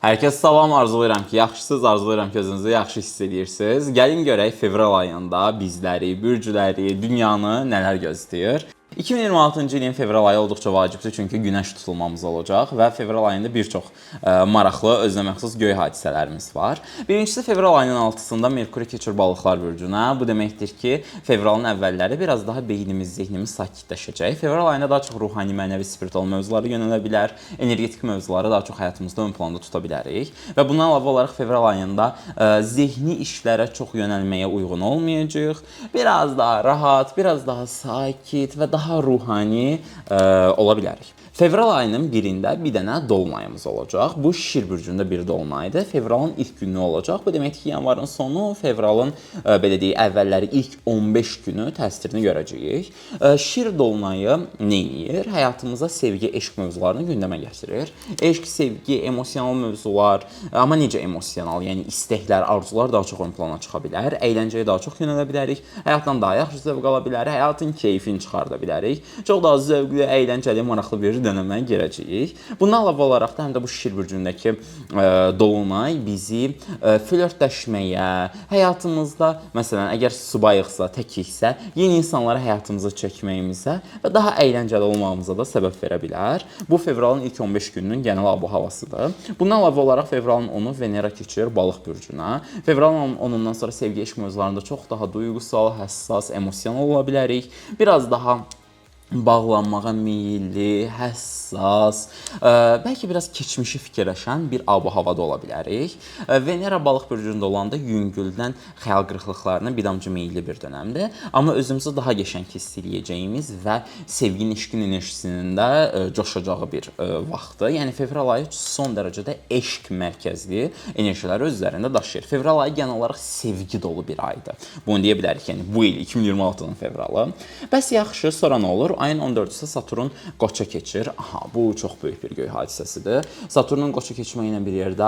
Hər kəs salam, arzulayıram ki, yaxşısınız, arzulayıram ki, özünüzü yaxşı hiss edirsiniz. Gəlin görək fevral ayında bizləri, bürcləri, dünyanı nələr gözləyir. 2026-cı ilin fevral ayı olduqca vacibdir, çünki günəş tutulmamız olacaq və fevral ayında bir çox maraqlı, özünə məxsus göy hadisələrimiz var. Birincisi, fevral ayının 6-sında Merkuri keçir Balıqlar bürcünə. Bu deməkdir ki, fevralın əvvəlləri biraz daha beynimiz, zehnimiz sakitləşəcək. Fevral ayında daha çox ruhani, mənəvi, spiritual mövzulara yönələ bilər, energetik mövzuları daha çox həyatımızda ön planda tuta bilərik. Və bundan əlavə olaraq fevral ayında zehni işlərə çox yönəlməyə uyğun olmayacağıq. Biraz daha rahat, biraz daha sakit və daha ruhani ola bilərik. Fevral ayının 1-də bir dənə dolunayımız olacaq. Bu Şir bürcündə bir dolunaydır. Fevralın ilk günü olacaq. Bu deməkdir ki, yanvarın sonu, fevralın belə deyək, əvvəlləri, ilk 15 günü təsirini görəcəyik. Şir dolunayı nə edir? Həyatımıza sevgi, eşq mövzularını gündəmə gətirir. Eşq, sevgi, emosional mövzular, amma necə emosional, yəni istəklər, arzular daha çox ön plana çıxa bilər. Əyləncəyə daha çox yönələ bilərik. Həyatdan daha yaxşı zövq ala bilərik, həyatın keyfini çıxarda bilərik. Çox daha zövqlü, əyləncəli, maraqlı bir dönəmə girəcəyik. Bundan əlavə olaraq da həm də bu Şir bürcündəki dolunay bizi flörtləşməyə, həyatımızda, məsələn, əgər subayıqsa, təkiksə, yeni insanları həyatımıza çəkməyimizə və daha əyləncəli olmağımıza da səbəb verə bilər. Bu fevralın ilk 15 gününün genel ab-havasıdır. Bundan əlavə olaraq fevralın 10-u Venera keçir Balıq bürcünə. Fevralın 10-undan sonra sevgi, eşq mövzularında çox daha duyğusal, həssas, emosional ola bilərik. Biraz daha bağlanmağa meyilli, həssas, bəlkə biraz keçmişi fikirləşən bir ab-havada ola bilərik. Venera Balıq bürcündə olanda yüngüldən xəyal qırıqlıqlarına bir damcı meyilli bir dönəmdir. Amma özümüzü daha qəşəng hiss eləyəcəyimiz və sevginin, eşqin enerjisinin də coşacağı bir vaxtdır. Yəni fevral ayı son dərəcədə eşq mərkəzli enerjiləri öz üzərində daşıyır. Fevral ayı genel olaraq sevgi dolu bir aydır. Bunu deyə bilərik. Yəni bu il 2026-nın fevralı. Bəs yaxşı, sonra nə olur? Ayın 14-cüsü Saturn Qoça keçir. Aha, bu çox böyük bir göy hadisəsidir. Saturnun Qoça keçməyi ilə bir yerdə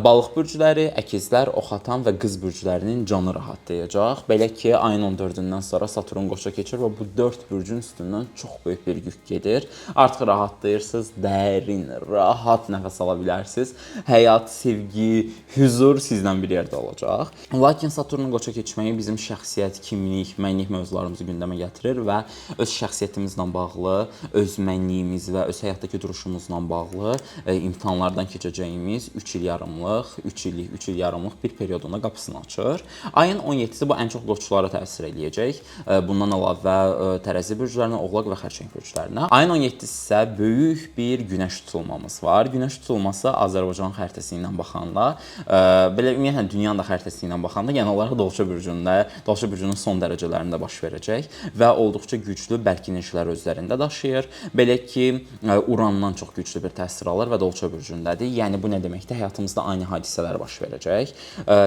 Balıq bürcləri, Əkizlər, Oxatan və Qız bürclərinin canı rahatlayacaq. Belə ki, ayın 14-ündən sonra Saturn Qoça keçir və bu 4 bürcün üstündən çox böyük bir yük gedir. Artıq rahatlayırsınız, dərin, rahat nəfəs ala bilərsiniz. Həyat, sevgi, hüzur sizlə bir yerdə olacaq. Lakin Saturnun Qoça keçməyi bizim şəxsiyyət, kimlik, mənlik mövzularımızı gündəmə gətirir və öz şəxsiyyətimizlə bağlı, öz mənliyimiz və öz həyatdakı duruşumuzla bağlı imtahanlardan keçəcəyimiz 3 il yarımlıq, 3 illik, 3 il yarımlıq bir perioduna qapısını açır. Ayın 17-si bu ən çox qoçlara təsir eləyəcək. Bundan əlavə tərəzi bürclərinə, oğlaq və xərçəng bürclərinə. Ayın 17-si isə böyük bir günəş tutulmamız var. Günəş tutulması Azərbaycan xəritəsi ilə baxanda, belə ümumiyyətlə dünyanın da xəritəsi ilə baxanda genel olaraq Dolça bürcündə, Dolça bürcünün son dərəcələrində baş verəcək və olduqca güclü bərk enerjilər özlərində daşıyır. Belə ki, Urandan çox güclü bir təsir alır və Dolça bürcündədir. Yəni bu nə deməkdir? Həyatımızda ani hadisələr baş verəcək.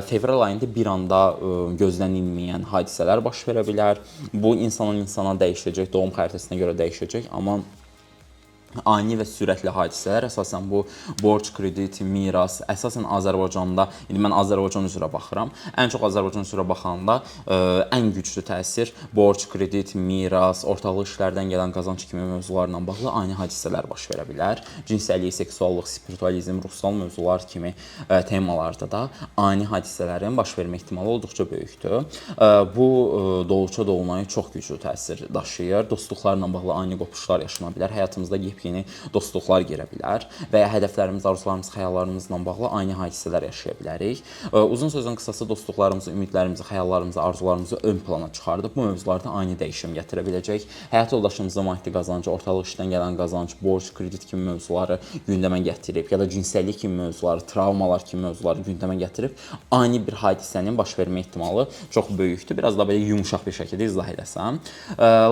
Fevral ayında bir anda gözlənilməyən hadisələr baş verə bilər. Bu insandan insana dəyişəcək, doğum xəritəsinə görə dəyişəcək, amma ani və sürətli hadisələr, əsasən bu borc, kredit, miras, əsasən Azərbaycanda, indi mən Azərbaycan üzrə baxıram. Ən çox Azərbaycan üzrə baxanda ən güclü təsir borc, kredit, miras, ortaqlıq işlərdən gələn qazanc kimi mövzularla bağlı ani hadisələr baş verə bilər. Cinsəllik, seksuallıq, spiritualizm, ruhsal mövzular kimi temalarda da ani hadisələrin baş vermə ehtimalı olduqca böyükdür. Bu Dolça dolunayı çox güclü təsir daşıyır. Dostluqlarla bağlı ani qopuşlar yaşana bilər. Həyatımızda yepyeni dostluqlar girə bilər və ya hədəflərimiz, arzularımız, xəyallarımızla bağlı ani hadisələr yaşaya bilərik. Uzun sözün qısası, dostluqlarımızı, ümidlərimizi, xəyallarımızı, arzularımızı ön plana çıxardıb bu mövzularda ani dəyişim gətirə biləcək. Həyat yoldaşımızın maddi qazancı, ortalıq işdən gələn qazanc, borc, kredit kimi mövzuları gündəmə gətirib ya da cinsəllik kimi mövzuları, travmalar kimi mövzuları gündəmə gətirib ani bir hadisənin baş vermə ehtimalı çox böyükdür. Biraz da belə yumşaq bir şəkildə izah eləsəm.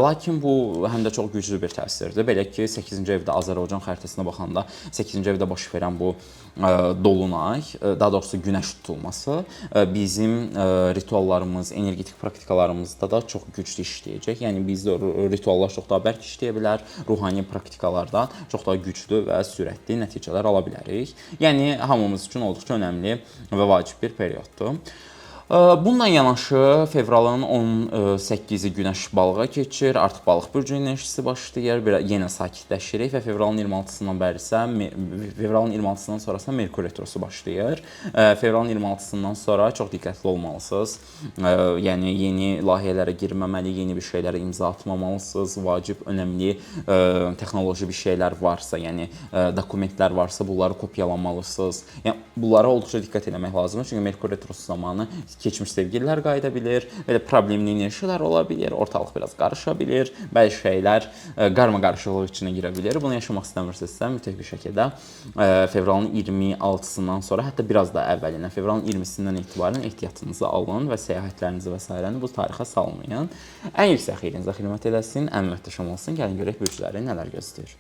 Lakin bu həm də çox güclü bir təsirdir. Belə ki, 8-ci evdə Azərbaycan xəritəsinə baxanda 8-ci evdə baş verən bu dolunay, daha doğrusu günəş tutulması bizim rituallarımız, energetik praktikalarımızda da çox güclü işləyəcək. Yəni bizdə rituallar çox daha bərk işləyə bilər, ruhani praktikalarda çox daha güclü və sürətli nəticələr ala bilərik. Yəni hamımız üçün olduqca önəmli və vacib bir perioddur. Bununla yanaşı fevralın 18-i Günəş balığa keçir, artıq balıq bürcü enerjisi başlayır, bir yenə sakitləşirik və fevralın 26-sından bəri isə fevralın 26-sından sonrasında Merkur retrosu başlayır. Fevralın 26-sından sonra çox diqqətli olmalısınız. Yəni yeni layihələrə girməməli, yeni bir şeylərə imza atmamalısınız. Vacib, önəmli texnoloji bir şeylər varsa, yəni dokumentlər varsa bunları kopyalamalısınız. Yəni bunlara olduqca diqqət eləmək lazımdır. Çünki Merkur retrosu zamanı keçmiş sevgililər qayıda bilir, belə problemli enerjilər ola bilir, ortalıq biraz qarışa bilir, bəzi şeylər qarma-qarışıqlıq içinə girə bilir. Bunu yaşamaq istəmirsinizsə, mütləq bir şəkildə fevralın 26-sından sonra, hətta biraz da əvvəlindən, fevralın 20-sindən etibarən ehtiyatınızı alın və səyahətlərinizi və sairəni bu tarixə salmayın. Ən yüksək xeyrinizə xidmət eləsin, ən möhtəşəm olsun. Gəlin görək bürcləri nələr gözləyir.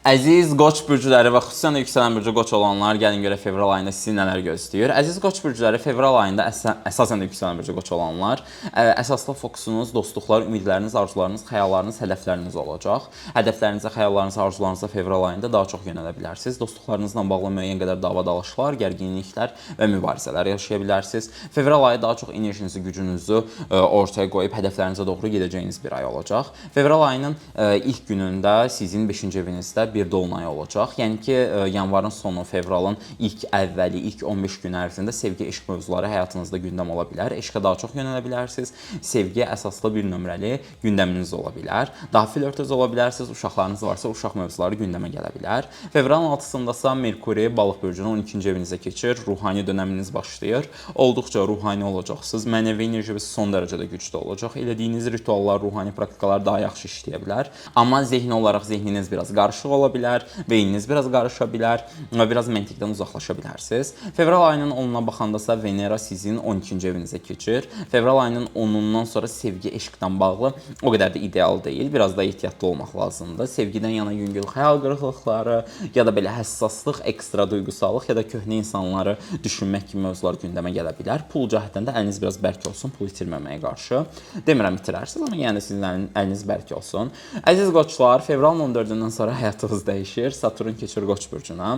Əziz Qoç bürcüləri və xüsusən də yüksələn bürcü Qoç olanlar, gəlin görək fevral ayında sizi nələr gözləyir. Əziz Qoç bürcüləri, fevral ayında əsasən də yüksələn bürcü Qoç olanlar, əsaslı fokusunuz dostluqlar, ümidləriniz, arzularınız, xəyallarınız, hədəfləriniz olacaq. Hədəflərinizə, xəyallarınıza, arzularınıza fevral ayında daha çox yönələ bilərsiniz. Dostluqlarınızla bağlı müəyyən qədər dava-dalaşlar, gərginliklər və mübarizələr yaşaya bilərsiniz. Fevral ayı daha çox enerjinizi, gücünüzü ortaya qoyub hədəflərinizə doğru gedəcəyiniz bir ay olacaq. Fevral ayının ilk günündə sizin 5-ci evinizdə bir dolunay olacaq. Yəni ki, yanvarın sonu, fevralın ilk əvvəli, ilk 15 gün ərzində sevgi, eşq mövzuları həyatınızda gündəm ola bilər. Eşqə daha çox yönələ bilərsiniz. Sevgiyə əsaslı bir nömrəli gündəminiz ola bilər. Daha flörtöz ola bilərsiniz. Uşaqlarınız varsa uşaq mövzuları gündəmə gələ bilər. Fevralın 6-sında Merkuri Balıq bürcünün 12-ci evinizə keçir. Ruhani dönəminiz başlayır. Olduqca ruhani olacaqsınız. Mənəvi enerjiniz son dərəcədə güclü olacaq. Elədiyiniz rituallar, ruhani praktikalar daha yaxşı işləyə bilər. Amma zehni olaraq zehniniz biraz qarışıq ola bilər, beyniniz biraz qarışa bilər və biraz məntiqdən uzaqlaşa bilərsiniz. Fevral ayının 10-una baxandasa Venera sizin 12-ci evinizə keçir. Fevral ayının 10-undan sonra sevgi, eşqdən bağlı o qədər də ideal deyil. Biraz da ehtiyatlı olmaq lazımdır. Sevgidən yana yüngül xəyal qırıqlıqları ya da belə həssaslıq, ekstra duyğusallıq ya da köhnə insanları düşünmək kimi mövzular gündəmə gələ bilər. Pul cəhətdən də əliniz biraz bərk olsun, pul itirməməyə qarşı. Demirəm itirərsiniz, amma yenə də sizin əliniz bərk olsun. Əziz qoçlar, fevralın 14-dən sonra həyatınız dəyişir. Saturn keçir Qoç bürcünə.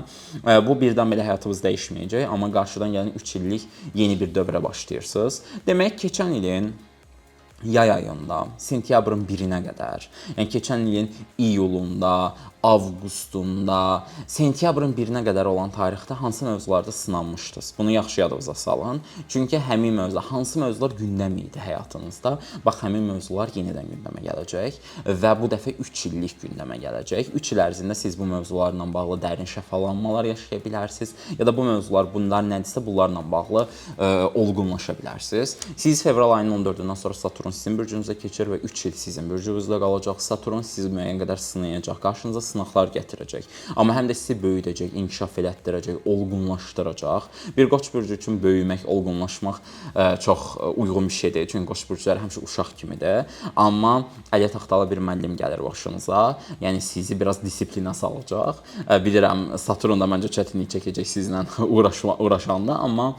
Bu birdən belə həyatınız dəyişməyəcək, amma qarşıdan gələn 3 illik yeni bir dövrə başlayırsınız. Demək, keçən ilin yay ayında, sentyabrın 1-inə qədər, yəni keçən ilin iyulunda, avqustunda, sentyabrın 1-inə qədər olan tarixdə hansı mövzularda sınanmışdınız? Bunu yaxşı yadınıza salın. Çünki həmin mövzu, hansı mövzular gündəm idi həyatınızda, bax həmin mövzular yenidən gündəmə gələcək və bu dəfə 3 illik gündəmə gələcək. 3 il ərzində siz bu mövzularla bağlı dərin şəfalanmalar yaşaya bilərsiniz ya da bu mövzular, bunlar nədirsə bunlarla bağlı olğunlaşa bilərsiniz. Siz fevral ayının 14-dən sonra Saturn sizin bürcünüzə keçir və 3 il sizin bürcünüzdə qalacaq. Saturn sizi müəyyən qədər sınayacaq, qarşınıza sınaqlar gətirəcək. Amma həm də sizi böyüdəcək, inkişaf elətdirəcək, olğunlaşdıracaq. Bir Qoç bürcü üçün böyümək, olğunlaşmaq çox uyğun bir şey deyil. Çünki Qoç bürcüləri həmişə uşaq kimidir. Amma əli taxtalı bir müəllim gəlir başınıza. Yəni sizi biraz disiplinə salacaq. Bilirəm, Saturn da məncə çətinlik çəkəcək sizlə uğraşanda, amma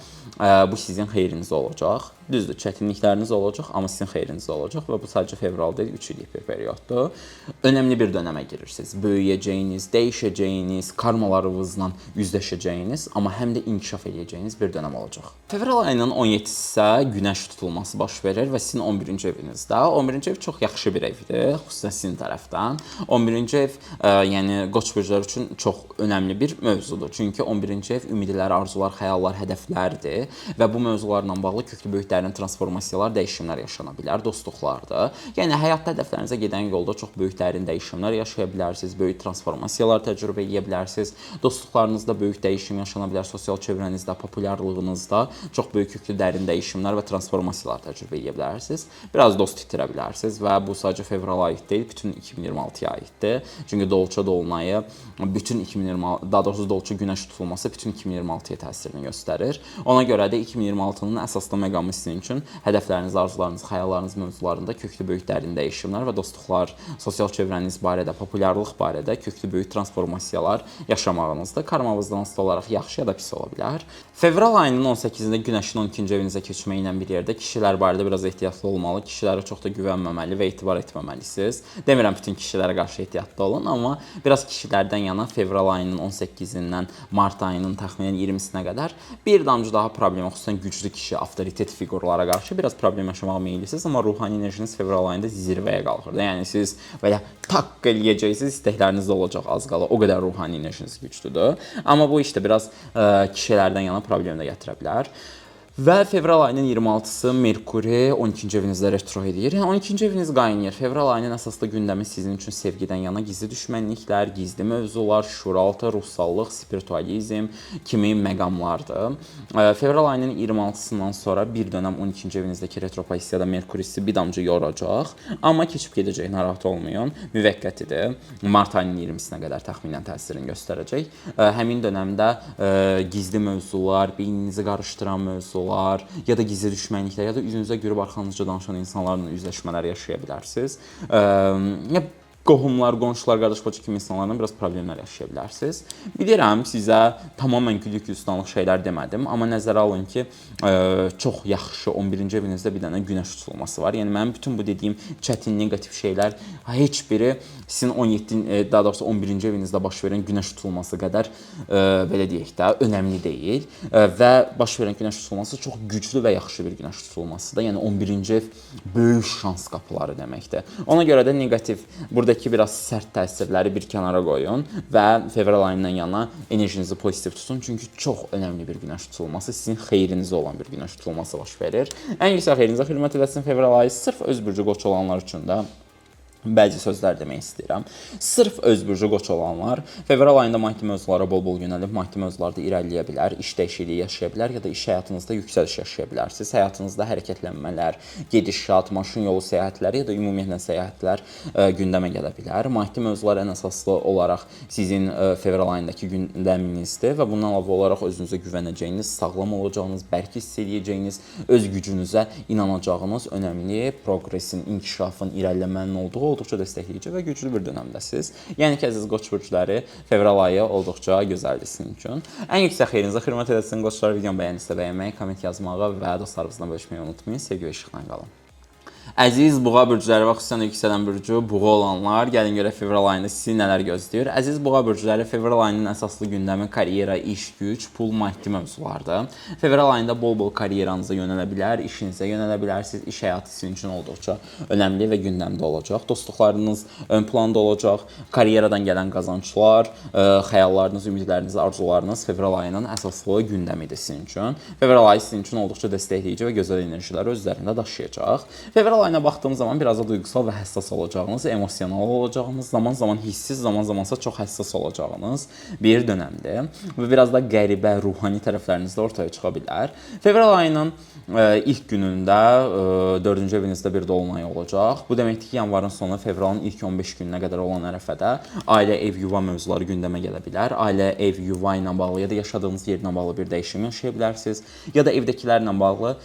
bu sizin xeyrinizə olacaq. Düzdür, çətinlikləriniz olacaq, amma sizin xeyrinizə olacaq və bu sadəcə fevral deyil, 3 illik bir perioddur. Önəmli bir dönəmə girirsiniz. Böyüyəcəyiniz, dəyişəcəyiniz, karmalarınızla yüzləşəcəyiniz, amma həm də inkişaf edəcəyiniz bir dönəm olacaq. Fevral ayının 17-si isə günəş tutulması baş verir və sizin 11-ci evinizdə. 11-ci ev çox yaxşı bir evdir, xüsusən sizin tərəfdən. 11-ci ev, yəni Qoç bürcüləri üçün çox önəmli bir mövzudur. Çünki 11-ci ev ümidlər, arzular, xəyallar, hədəflərdir və bu mövzularla bağlı köklü böyük dərin transformasiyalar, dəyişimlər yaşana bilər, dostluqlardır. Yəni həyatda hədəflərinizə gedən yolda çox böyük dərin dəyişimlər yaşaya bilərsiniz, böyük transformasiyalar təcrübə edə bilərsiniz. Dostluqlarınızda böyük dəyişim yaşana bilər, sosial çevrənizdə, populyarlığınızda çox böyük köklü dərin dəyişimlər və transformasiyalar təcrübə edə bilərsiniz. Biraz dost itirə bilərsiniz və bu sadəcə fevrala aid deyil, bütün 2026-ya aiddir. Çünki dolça dolunayı bütün 2026, daha doğrusu dolça günəş tutulması bütün 2026-ya təsirini göstərir. Ona görə də 2026-nın əsaslı məqamı sizin üçün hədəfləriniz, arzularınız, xəyallarınız mövzularında köklü böyük dərin dəyişimlər və dostluqlar, sosial çevrəniz barədə, populyarlıq barədə köklü böyük transformasiyalar yaşamağınızdır. Karmanızdan asılı olaraq yaxşı ya da pis ola bilər. Fevral ayının 18-də günəşin 12-ci evinizə keçməyi ilə bir yerdə kişilər barədə biraz ehtiyatlı olmalı, kişilərə çox da güvənməməli və etibar etməməlisiniz. Demirəm bütün kişilərə qarşı ehtiyatlı olun, amma biraz kişilərdən yana fevral ayının 18-dən mart ayının təxminən 20-sinə qədər bir damcı daha problemli problemi, xüsusən güclü kişi, avtoritet fiqurlara qarşı biraz problem yaşamağa meyillisiniz, amma ruhani enerjiniz fevral ayında zirvəyə qalxır. Yəni siz belə taqq eləyəcəksiniz, istəkləriniz də olacaq az qala. O qədər ruhani enerjiniz güclüdür. Amma bu işte biraz kişilərdən yana problem də gətirə bilər. Və fevral ayının 26-sı Merkuri 12-ci evinizdə retro edir. Yəni 12-ci eviniz qaynayır. Fevral ayının əsaslı gündəmi sizin üçün sevgidən yana gizli düşmənliklər, gizli mövzular, şuuraltı, ruhsallıq, spiritualizm kimi məqamlardır. Fevral ayının 26-sından sonra bir dönəm 12-ci evinizdəki retro pozisiyada Merkuri sizi bir damcı yoracaq, amma keçib gedəcək, narahat olmayın. Müvəqqətidir. Mart ayının 20-sinə qədər təxminən təsirini göstərəcək. Həmin dönəmdə gizli mövzular, beyninizi qarışdıran mövzular, ya da gizli düşmənliklər, ya da üzünüzə görüb arxanızca danışan insanlarla üzləşmələr yaşaya bilərsiniz. Ya qohumlar, qonşular, qardaş bacı kimi insanlarla biraz problemlər yaşaya bilərsiniz. Bilirəm, sizə tamamilə güllük-gülistanlıq şeylər demədim, amma nəzərə alın ki, çox yaxşı 11-ci evinizdə bir dənə günəş tutulması var. Yəni mənim bütün bu dediyim çətin, neqativ şeylər heç biri sizin 17, daha doğrusu 11-ci evinizdə baş verən günəş tutulması qədər belə deyək də, önəmli deyil. Və baş verən günəş tutulması çox güclü və yaxşı bir günəş tutulmasıdır. Yəni 11-ci ev böyük şans qapıları deməkdir. Ona görə də neqativ buradakı biraz sərt təsirləri bir kənara qoyun və fevral ayından yana enerjinizi pozitiv tutun. Çünki çox önəmli bir günəş tutulması, sizin xeyrinizə olan bir günəş tutulması baş verir. Ən yüksək xeyrinizə xidmət eləsin fevral ayı. Sırf öz bürcü qoç olanlar üçün də bəzi sözlər demək istəyirəm. Sırf öz bürcü qoç olanlar fevral ayında maddi mövzulara bol-bol yönəlib, maddi mövzularda irəliləyə bilər, iş dəyişikliyi yaşaya bilər ya da iş həyatınızda yüksəliş yaşaya bilərsiniz. Həyatınızda hərəkətlənmələr, gedişat, maşın yolu səyahətləri ya da ümumiyyətlə səyahətlər gündəmə gələ bilər. Maddi mövzular ən əsaslı olaraq sizin fevral ayındakı gündəminizdir və bundan əlavə olaraq özünüzə güvənəcəyiniz, sağlam olacağınız, bərk hiss edəcəyiniz, öz gücünüzə inanacağınız önəmli proqresin, inkişafın, irəliləmənin olduğu olduqca dəstəkləyici və güclü bir dönəmdəsiniz. Yəni ki, əziz qoç burcları, fevral ayı olduqca gözəldir sizin üçün. Ən yüksək xeyrinizə xidmət eləsin qoçlar. Videomu bəyənirsə bəyənməyi, komment yazmağı və dostlarınızla bölüşməyi unutmayın. Sevgi və işıqla qalın. Əziz buğa bürcləri və xüsusən yüksələn bürcü buğa olanlar, gəlin görək fevral ayında sizi nələr gözləyir. Əziz buğa bürcləri, fevral ayının əsaslı gündəmi karyera, iş, güc, pul, maddi mövzulardır. Fevral ayında bol-bol karyeranıza yönələ bilər, işinizə yönələ bilərsiniz. İş həyatı sizin üçün olduqca önəmli və gündəmdə olacaq. Dostluqlarınız ön planda olacaq. Karyeradan gələn qazanclar, xəyallarınız, ümidləriniz, arzularınız fevral ayının əsaslı gündəmidir sizin üçün. Fevral ayı sizin üçün olduqca dəstəkləyici və gözəl enerjiləri öz üzərində daşıyacaq. Fevral ayına baxdığım zaman biraz da duyğusal və həssas olacağınız, emosional olacağınız, zaman-zaman hissiz, zaman-zamansa çox həssas olacağınız bir dönəmdir. Və biraz da qəribə ruhani tərəfləriniz də ortaya çıxa bilər. Fevral ayının ilk günündə 4-cü evinizdə bir dolunay olacaq. Bu deməkdir ki, yanvarın sonu fevralın ilk 15 gününə qədər olan ərəfədə ailə, ev, yuva mövzuları gündəmə gələ bilər. Ailə, ev, yuva ilə bağlı ya da yaşadığınız yerlə bağlı bir dəyişim yaşaya bilərsiniz. Ya da evdəkilərlə bağlı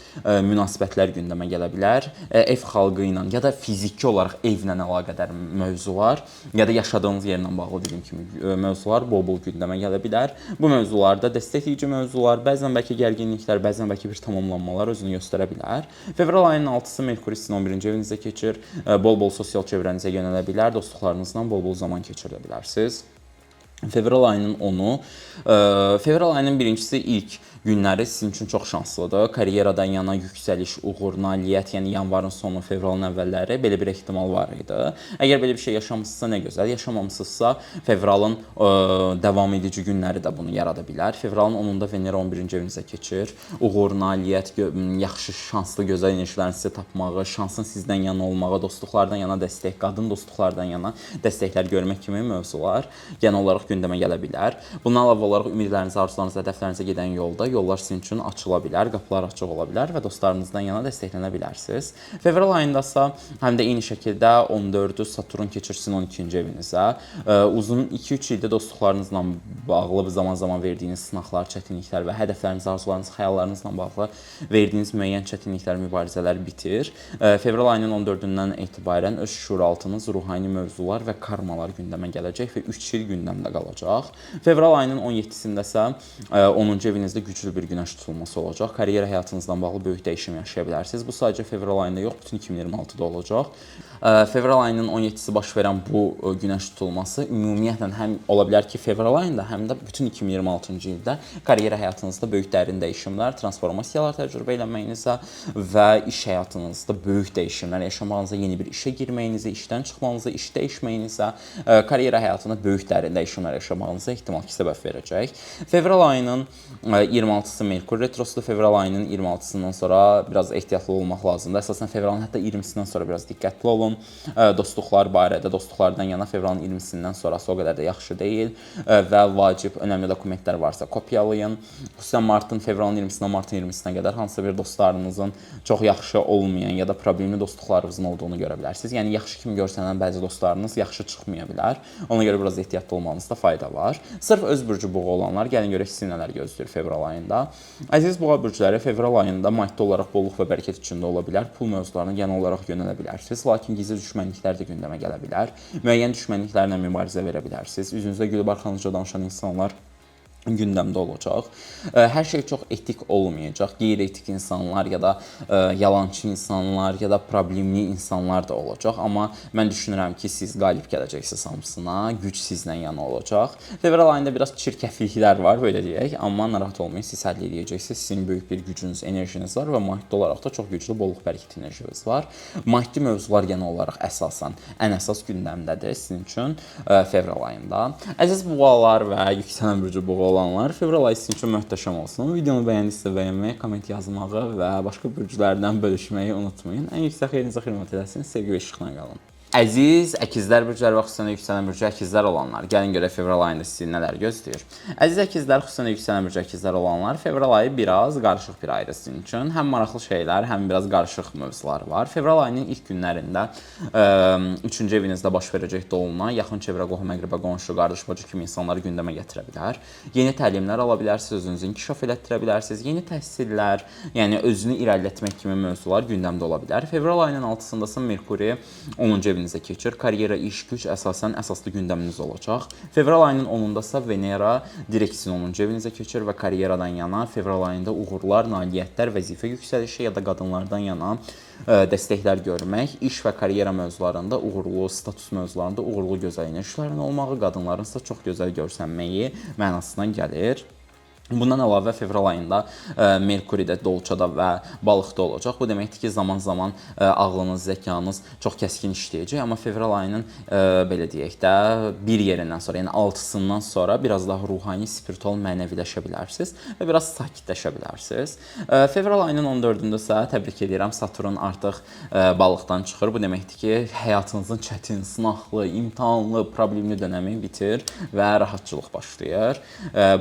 münasibətlər gündəmə gələ bilər. Ev xalqı ilə ya da fiziki olaraq evlə əlaqədar mövzular ya da yaşadığınız yerlə bağlı dediyim kimi mövzular bol-bol gündəmə gələ bilər. Bu mövzularda dəstəkləyici mövzular, bəzən bəlkə gərginliklər, bəzən bəlkə bir tamamlanmalar özünü göstərə bilər. Fevral ayının 6-sı Merkuri sizin 11-ci evinizə keçir. Bol-bol sosial çevrənizə yönələ bilər, dostluqlarınızla bol-bol zaman keçirə bilərsiniz. Fevral ayının 10-u, fevral ayının birincisi ilk günləri sizin üçün çox şanslıdır. Karyeradan yana yüksəliş, uğur, nailiyyət, yəni yanvarın sonu, fevralın əvvəlləri belə bir ehtimal var idi. Əgər belə bir şey yaşamısınızsa nə gözəl, yaşamamısınızsa fevralın davam edici günləri də bunu yarada bilər. Fevralın 10-unda Venera 11-ci evinizə keçir. Uğur, nailiyyət, yaxşı, şanslı, gözəl enerjilərin sizə tapmağı, şansın sizdən yana olmağı, dostluqlardan yana dəstək, qadın dostluqlardan yana dəstəklər görmək kimi mövzular genel olaraq gündəmə gələ bilər. Bundan əlavə olaraq ümidlərinizə, arzularınıza, hədəflərinizə gedən yolda yollar sizin üçün açıla bilər, qapılar açıq ola bilər və dostlarınızdan yana dəstəklənə bilərsiniz. Fevral ayındasa həm də eyni şəkildə 14-ü Saturn keçir sizin 12-ci evinizə. Uzun 2-3 ildə dostluqlarınızla bağlı zaman-zaman verdiyiniz sınaqlar, çətinliklər və hədəfləriniz, arzularınız, xəyallarınızla bağlı verdiyiniz müəyyən çətinliklər, mübarizələr bitir. Fevral ayının 14-dən etibarən öz şuuraltınız, ruhani mövzular və karmalar gündəmə gələcək və 3 il gündəmdə qalacaq. Fevral ayının 17-sində isə 10-cu evinizdə güclü bir günəş tutulması olacaq. Karyera həyatınızdan bağlı böyük dəyişim yaşaya bilərsiniz. Bu sadəcə fevral ayında yox, bütün 2026-da olacaq. Fevral ayının 17-si baş verən bu günəş tutulması ümumiyyətlə həm ola bilər ki, fevral ayında, həm də bütün 2026-cı ildə karyera həyatınızda böyük dərin dəyişimlər, transformasiyalar təcrübə eləməyinizə və iş həyatınızda böyük dəyişimlər yaşamağınıza, yeni bir işə girməyinizə, işdən çıxmanıza, iş dəyişməyinizə, karyera həyatında böyük dərin dəyişimlər yaşamağınıza ehtimal ki, səbəb verəcək. Fevral ayının 26-sı Merkur retrosudur. Fevral ayının 26-sından sonra biraz ehtiyatlı olmaq lazımdır. Əsasən fevralın hətta 20-sindən sonra biraz diqqətli olun. Dostluqlar barədə, dostluqlardan yana fevralın 20-sindən sonrası o qədər də yaxşı deyil və vacib, önəmli dokumentlər varsa kopyalayın. Xüsusən fevralın 20-sindən martın 20-sinə qədər hansısa bir dostlarınızın çox yaxşı olmayan ya da problemli dostluqlarınızın olduğunu görə bilərsiniz. Yəni yaxşı kimi görsənən bəzi dostlarınız yaxşı çıxmaya bilər. Ona görə biraz ehtiyatlı olmanızda fayda var. Sırf öz bürcü buğa olanlar, gəlin görək sizi nələr gözləyir fevral ayında. Əziz buğa bürcləri, fevral ayında maddi olaraq bolluq və bərəkət içində ola bilər. Pul mövzularına genel olaraq yönələ bilərsiniz. Lakin gizli düşmənliklər də gündəmə gələ bilər. Müəyyən düşmənliklərlə mübarizə verə bilərsiniz. Üzünüzə gülüb arxanızca danışan insanlar gündəmdə olacaq. Hər şey çox etik olmayacaq. Qeyri-etik insanlar ya da yalançı insanlar ya da problemli insanlar da olacaq. Amma mən düşünürəm ki, siz qalib gələcəksiniz hamısına. Güc sizlə yana olacaq. Fevral ayında biraz çirkəfliklər var, belə deyək. Amma narahat olmayın, siz həll edəcəksiniz. Sizin böyük bir gücünüz, enerjiniz var və maddi olaraq da çox güclü bolluq bərəkət enerjiniz var. Maddi mövzular genel olaraq əsasən ən əsas gündəmdədir sizin üçün fevral ayında. Əziz buğalar və yüksələn bürcü buğa olanlar, fevral ayı sizin üçün möhtəşəm olsun. Videonu bəyəndinizsə bəyənməyi, komment yazmağı və başqa bürcülərdən bölüşməyi unutmayın. Ən yüksək xeyrinizə xidmət eləsin. Sevgi və işıqla qalın. Əziz əkizlər bürcləri və xüsusən yüksələn bürcü əkizlər olanlar, gəlin görək fevral ayında sizi nələr gözləyir. Əziz əkizlər, xüsusən yüksələn bürcü əkizlər olanlar, fevral ayı biraz qarışıq bir aydır sizin üçün. Həm maraqlı şeylər, həm biraz qarışıq mövzular var. Fevral ayının ilk günlərində 3-cü evinizdə baş verəcək dolunay yaxın çevrə, qohum, əqrəba, qonşu, qardaş, bacı kimi insanları gündəmə gətirə bilər. Yeni təlimlər ala bilərsiniz, özünüzü inkişaf elətdirə bilərsiniz. Yeni təhsillər, yəni özünü irəlilətmək kimi mövzular gündəmdə ola bilər. Fevral ayının 6-sında Merkuri 10-cu evinizə keçir. Karyera, iş, güc əsasən əsaslı gündəminiz olacaq. Fevral ayının 10-unda isə Venera direkt sizin 10-cu evinizə keçir və karyeradan yana fevral ayında uğurlar, nailiyyətlər, vəzifə yüksəlişi ya da qadınlardan yana dəstəklər görmək, iş və karyera mövzularında uğurlu, status mövzularında uğurlu gözəl enerjilərin olmağı, qadınların isə çox gözəl görsənməyi mənasına gəlir. Bundan əlavə fevral ayında Merkuri də Dolçada və Balıqda olacaq. Bu deməkdir ki, zaman-zaman ağlınız, zəkanız çox kəskin işləyəcək. Amma fevral ayının belə deyək də bir yerindən sonra, yəni 6-sından sonra biraz daha ruhani, spiritual, mənəviləşə bilərsiniz və biraz sakitləşə bilərsiniz. Fevral ayının 14-ündə isə təbrik edirəm, Saturn artıq Balıqdan çıxır. Bu deməkdir ki, həyatınızın çətin, sınaqlı, imtahanlı, problemli dönəmi bitir və rahatçılıq başlayır.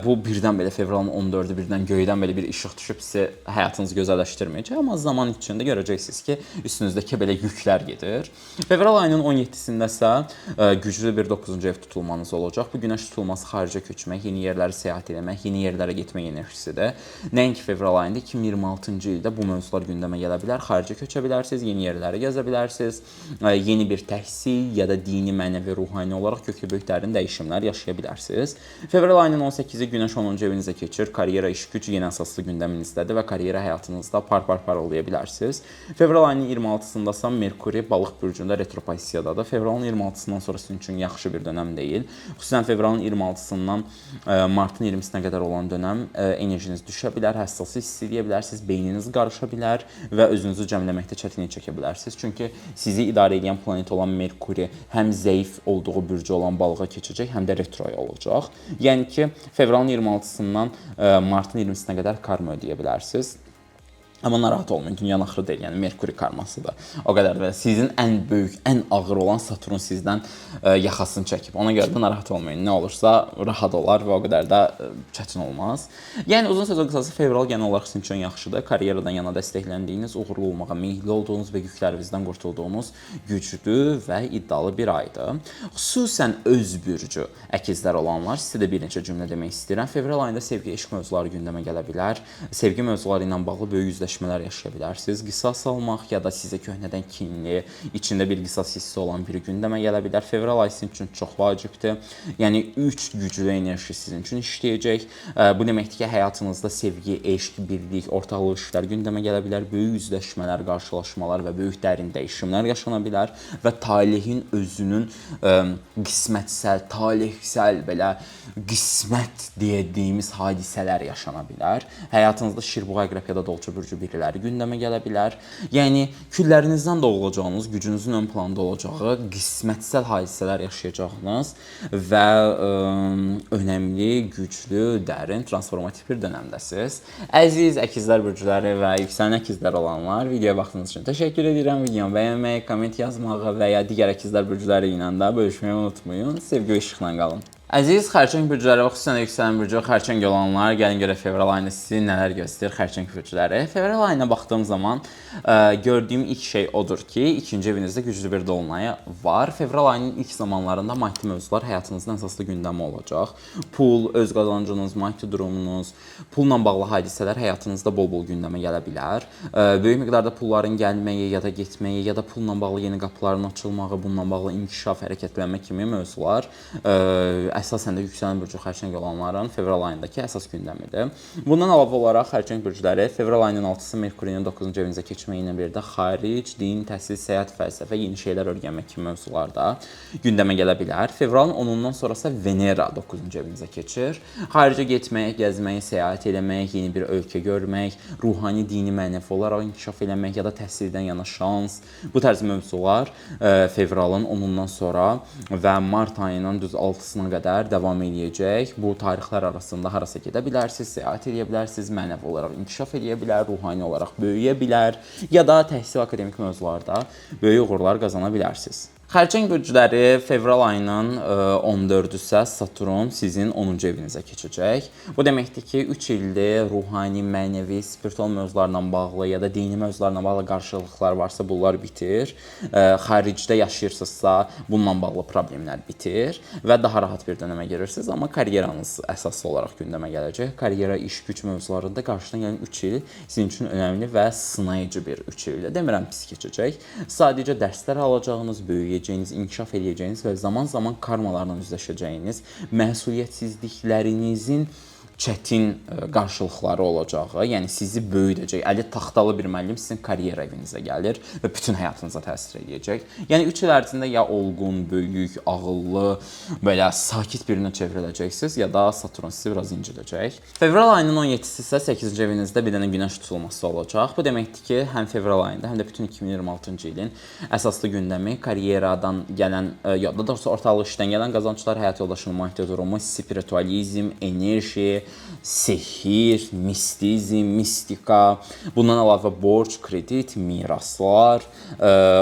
Bu birdən belə fevralın 14-ü birdən göydən belə bir işıq düşüb sizi həyatınızı gözəlləşdirməyəcək, amma zaman içində görəcəksiniz ki, üstünüzdəki belə yüklər gedir. Fevral ayının 17-sində isə güclü bir 9-cu ev tutulmanız olacaq. Bu günəş tutulması xaricə köçmək, yeni yerləri səyahət etmək, yeni yerlərə getmək enerjisidir. Nəinki fevral ayında, 2026-cı ildə bu mövzular gündəmə gələ bilər. Xaricə köçə bilərsiniz, yeni yerləri gəzə bilərsiniz, yeni bir təhsil ya da dini, mənəvi, ruhani olaraq köklü böyük dərin dəyişimlər yaşaya bilərsiniz. Fevral ayının 18-i günəş 10-cu evinizə keçir. Karyera, iş, güc yenə əsaslı gündəminizdədir və karyera həyatınızda par-par parıldaya bilərsiniz. Fevral ayının 26-sında isə Merkuri Balıq bürcündə retro pozisiyadadır. Fevralın 26-sından sonra sizin üçün yaxşı bir dönəm deyil. Xüsusən fevralın 26-sından martın 20-sinə qədər olan dönəm enerjiniz düşə bilər, həssas hiss edə bilərsiniz, beyniniz qarışa bilər və özünüzü cəmləməkdə çətinlik çəkə bilərsiniz. Çünki sizi idarə edən planet olan Merkuri həm zəif olduğu bürcü olan Balığa keçəcək, həm də retroya olacaq. Yəni ki, fevralın 26-sından martın 20-sinə qədər karma ödəyə bilərsiniz. Amma narahat olmayın, dünyanın axırı deyil, yəni Merkuri karmasıdır. O qədər də sizin ən böyük, ən ağır olan Saturn sizdən yaxasını çəkib. Ona görə də narahat olmayın. Nə olursa rahat olar və o qədər də çətin olmaz. Yəni uzun sözün qısası fevral genel olaraq sizin üçün yaxşıdır. Karyeradan yana dəstəkləndiyiniz, uğurlu olmağa meyilli olduğunuz və yüklərinizdən qurtulduğunuz güclü və iddialı bir aydır. Xüsusən öz bürcü əkizlər olanlar, sizə də bir neçə cümlə demək istəyirəm. Fevral ayında sevgi, eşq mövzuları gündəmə gələ bilər. Sevgi mövzuları ilə bağlı böyük yüzləşmələr üzləşmələr yaşaya bilərsiniz. Qisas almaq ya da sizə köhnədən kinli, içində bir qisas hissi olan biri gündəmə gələ bilər. Fevral ayı sizin üçün çox vacibdir. Yəni 3 güclü enerji sizin üçün işləyəcək. Bu deməkdir ki, həyatınızda sevgi, eşq, birlik, ortaqlıq işlər gündəmə gələ bilər. Böyük üzləşmələr, qarşılaşmalar və böyük dərin dəyişimlər yaşana bilər və talehin özünün qismətsəl, talihsəl belə qismət deyədiyimiz hadisələr yaşana bilər. Həyatınızda şirbuğa, əqrəb ya da dolça bürcü biriləri gündəmə gələ bilər. Yəni küllərinizdən doğulacağınız, gücünüzün ön planda olacağı, qismətsəl hadisələr yaşayacağınız və önəmli, güclü, dərin, transformativ bir dönəmdəsiz. Əziz əkizlər bürcüləri və yüksələn əkizlər olanlar, videoya baxdığınız üçün təşəkkür edirəm. Videomu bəyənməyi, komment yazmağı və ya digər əkizlər bürcüləri ilə də bölüşməyi unutmayın. Sevgi və işıqla qalın. Əziz xərçəng bürcüləri və xüsusən də yüksələn bürcü xərçəng olanlar, gəlin görək fevral ayında sizi nələr gözləyir xərçəng bürcüləri. Fevral ayına baxdığım zaman gördüyüm ilk şey odur ki, ikinci evinizdə güclü bir dolunay var. Fevral ayının ilk zamanlarında maddi mövzular həyatınızın əsaslı gündəmi olacaq. Pul, öz qazancınız, maddi durumunuz, pulla bağlı hadisələr həyatınızda bol-bol gündəmə gələ bilər. Böyük miqdarda pulların gəlməyi ya da getməyi ya da pulla bağlı yeni qapıların açılmağı, bununla bağlı inkişaf, hərəkətlənmə kimi mövzular əsasən də yüksələn bürcü xərçəng olanların fevral ayındakı əsas gündəmidir. Bundan əlavə olaraq xərçəng bürcüləri fevral ayının 6-sı Merkurinin 9-cu evinizə keçməyi ilə birlikdə xaric, din, təhsil, səyahət, fəlsəfə, yeni şeylər öyrənmək kimi mövzularda gündəmə gələ bilər. Fevralın 10-undan sonra isə Venera 9-cu evinizə keçir. Xaricə getmək, gəzmək, səyahət eləmək, yeni bir ölkə görmək, ruhani, dini, mənəvi olaraq inkişaf eləmək ya da təhsildən yana şans, bu tərz mövzular fevralın 10-undan sonra və mart ayının düz 6-sına qədər davam eləyəcək. Bu tarixlər arasında harasa gedə bilərsiniz, səyahət edə bilərsiniz, mənəvi olaraq inkişaf edə bilər, ruhani olaraq böyüyə bilər ya da təhsil, akademik mövzularda böyük uğurlar qazana bilərsiniz. Xərçəng bürcüləri fevral ayının 14-ü isə Saturn sizin 10-cu evinizə keçəcək. Bu deməkdir ki, 3 ildir ruhani, mənəvi, spiritual mövzularla bağlı ya da dini mövzularla bağlı qarşılıqlar varsa bunlar bitir. Xaricdə yaşayırsınızsa bununla bağlı problemlər bitir və daha rahat bir dönəmə girirsiniz. Amma karyeranız əsaslı olaraq gündəmə gələcək. Karyera, iş, güc mövzularında qarşıdan gələn 3 il sizin üçün önəmli və sınayıcı bir 3 ildir. Demirəm pis keçəcək. Sadəcə dərslər alacağınız, böyüyəcəyiniz, inkişaf eləyəcəyiniz və zaman-zaman karmalarla üzləşəcəyiniz, məsuliyyətsizliklərinizin çətin qarşılıqları olacağı, yəni sizi böyüdəcək, əli taxtalı bir müəllim sizin karyera evinizə gəlir və bütün həyatınıza təsir eləyəcək. Yəni 3 il ərzində ya olğun, böyük, ağıllı, belə sakit birinə çevriləcəksiniz, ya da Saturn sizi biraz incidəcək. Fevral ayının 17-si isə 8-ci evinizdə bir dənə günəş tutulması olacaq. Bu deməkdir ki, həm fevral ayında, həm də bütün 2026-cı ilin əsaslı gündəmi karyeradan gələn, ya da doğrusu ortalıq işdən gələn qazanclar, həyat yoldaşının maddi durumu, spiritualizm, enerji, sehir, mistizm, mistika, bundan əlavə borc, kredit, miraslar,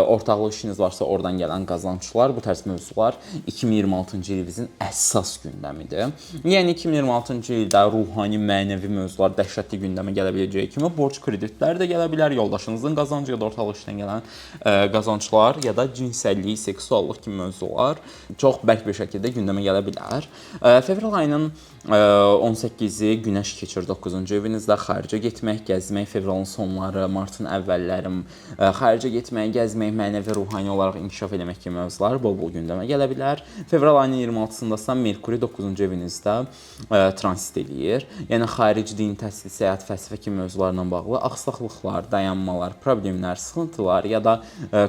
ortaqlıq işiniz varsa oradan gələn qazanclar, bu tərz mövzular 2026-cı ilimizin əsas gündəmidir. Yəni 2026-cı ildə ruhani, mənəvi mövzular dəhşətli gündəmə gələ biləcəyi kimi borc, kreditlər də gələ bilər, yoldaşınızın qazancı ya da ortaqlıq işdən gələn qazanclar ya da cinsəllik, seksuallıq kimi mövzular çox bərk bir şəkildə gündəmə gələ bilər. Fevral ayının 18-i günəş keçir 9-cu evinizdə, xaricə getmək, gəzmək, fevralın sonları, martın əvvəlləri, xaricə getmək, gəzmək, mənəvi, ruhani olaraq inkişaf eləmək kimi mövzular bol-bol gündəmə gələ bilər. Fevral ayının 26-sında isə Merkuri 9-cu evinizdə transit eləyir. Yəni xaric, din, təhsil, səyahət, fəlsəfə kimi mövzularla bağlı axsaqlıqlar, dayanmalar, problemlər, sıxıntılar ya da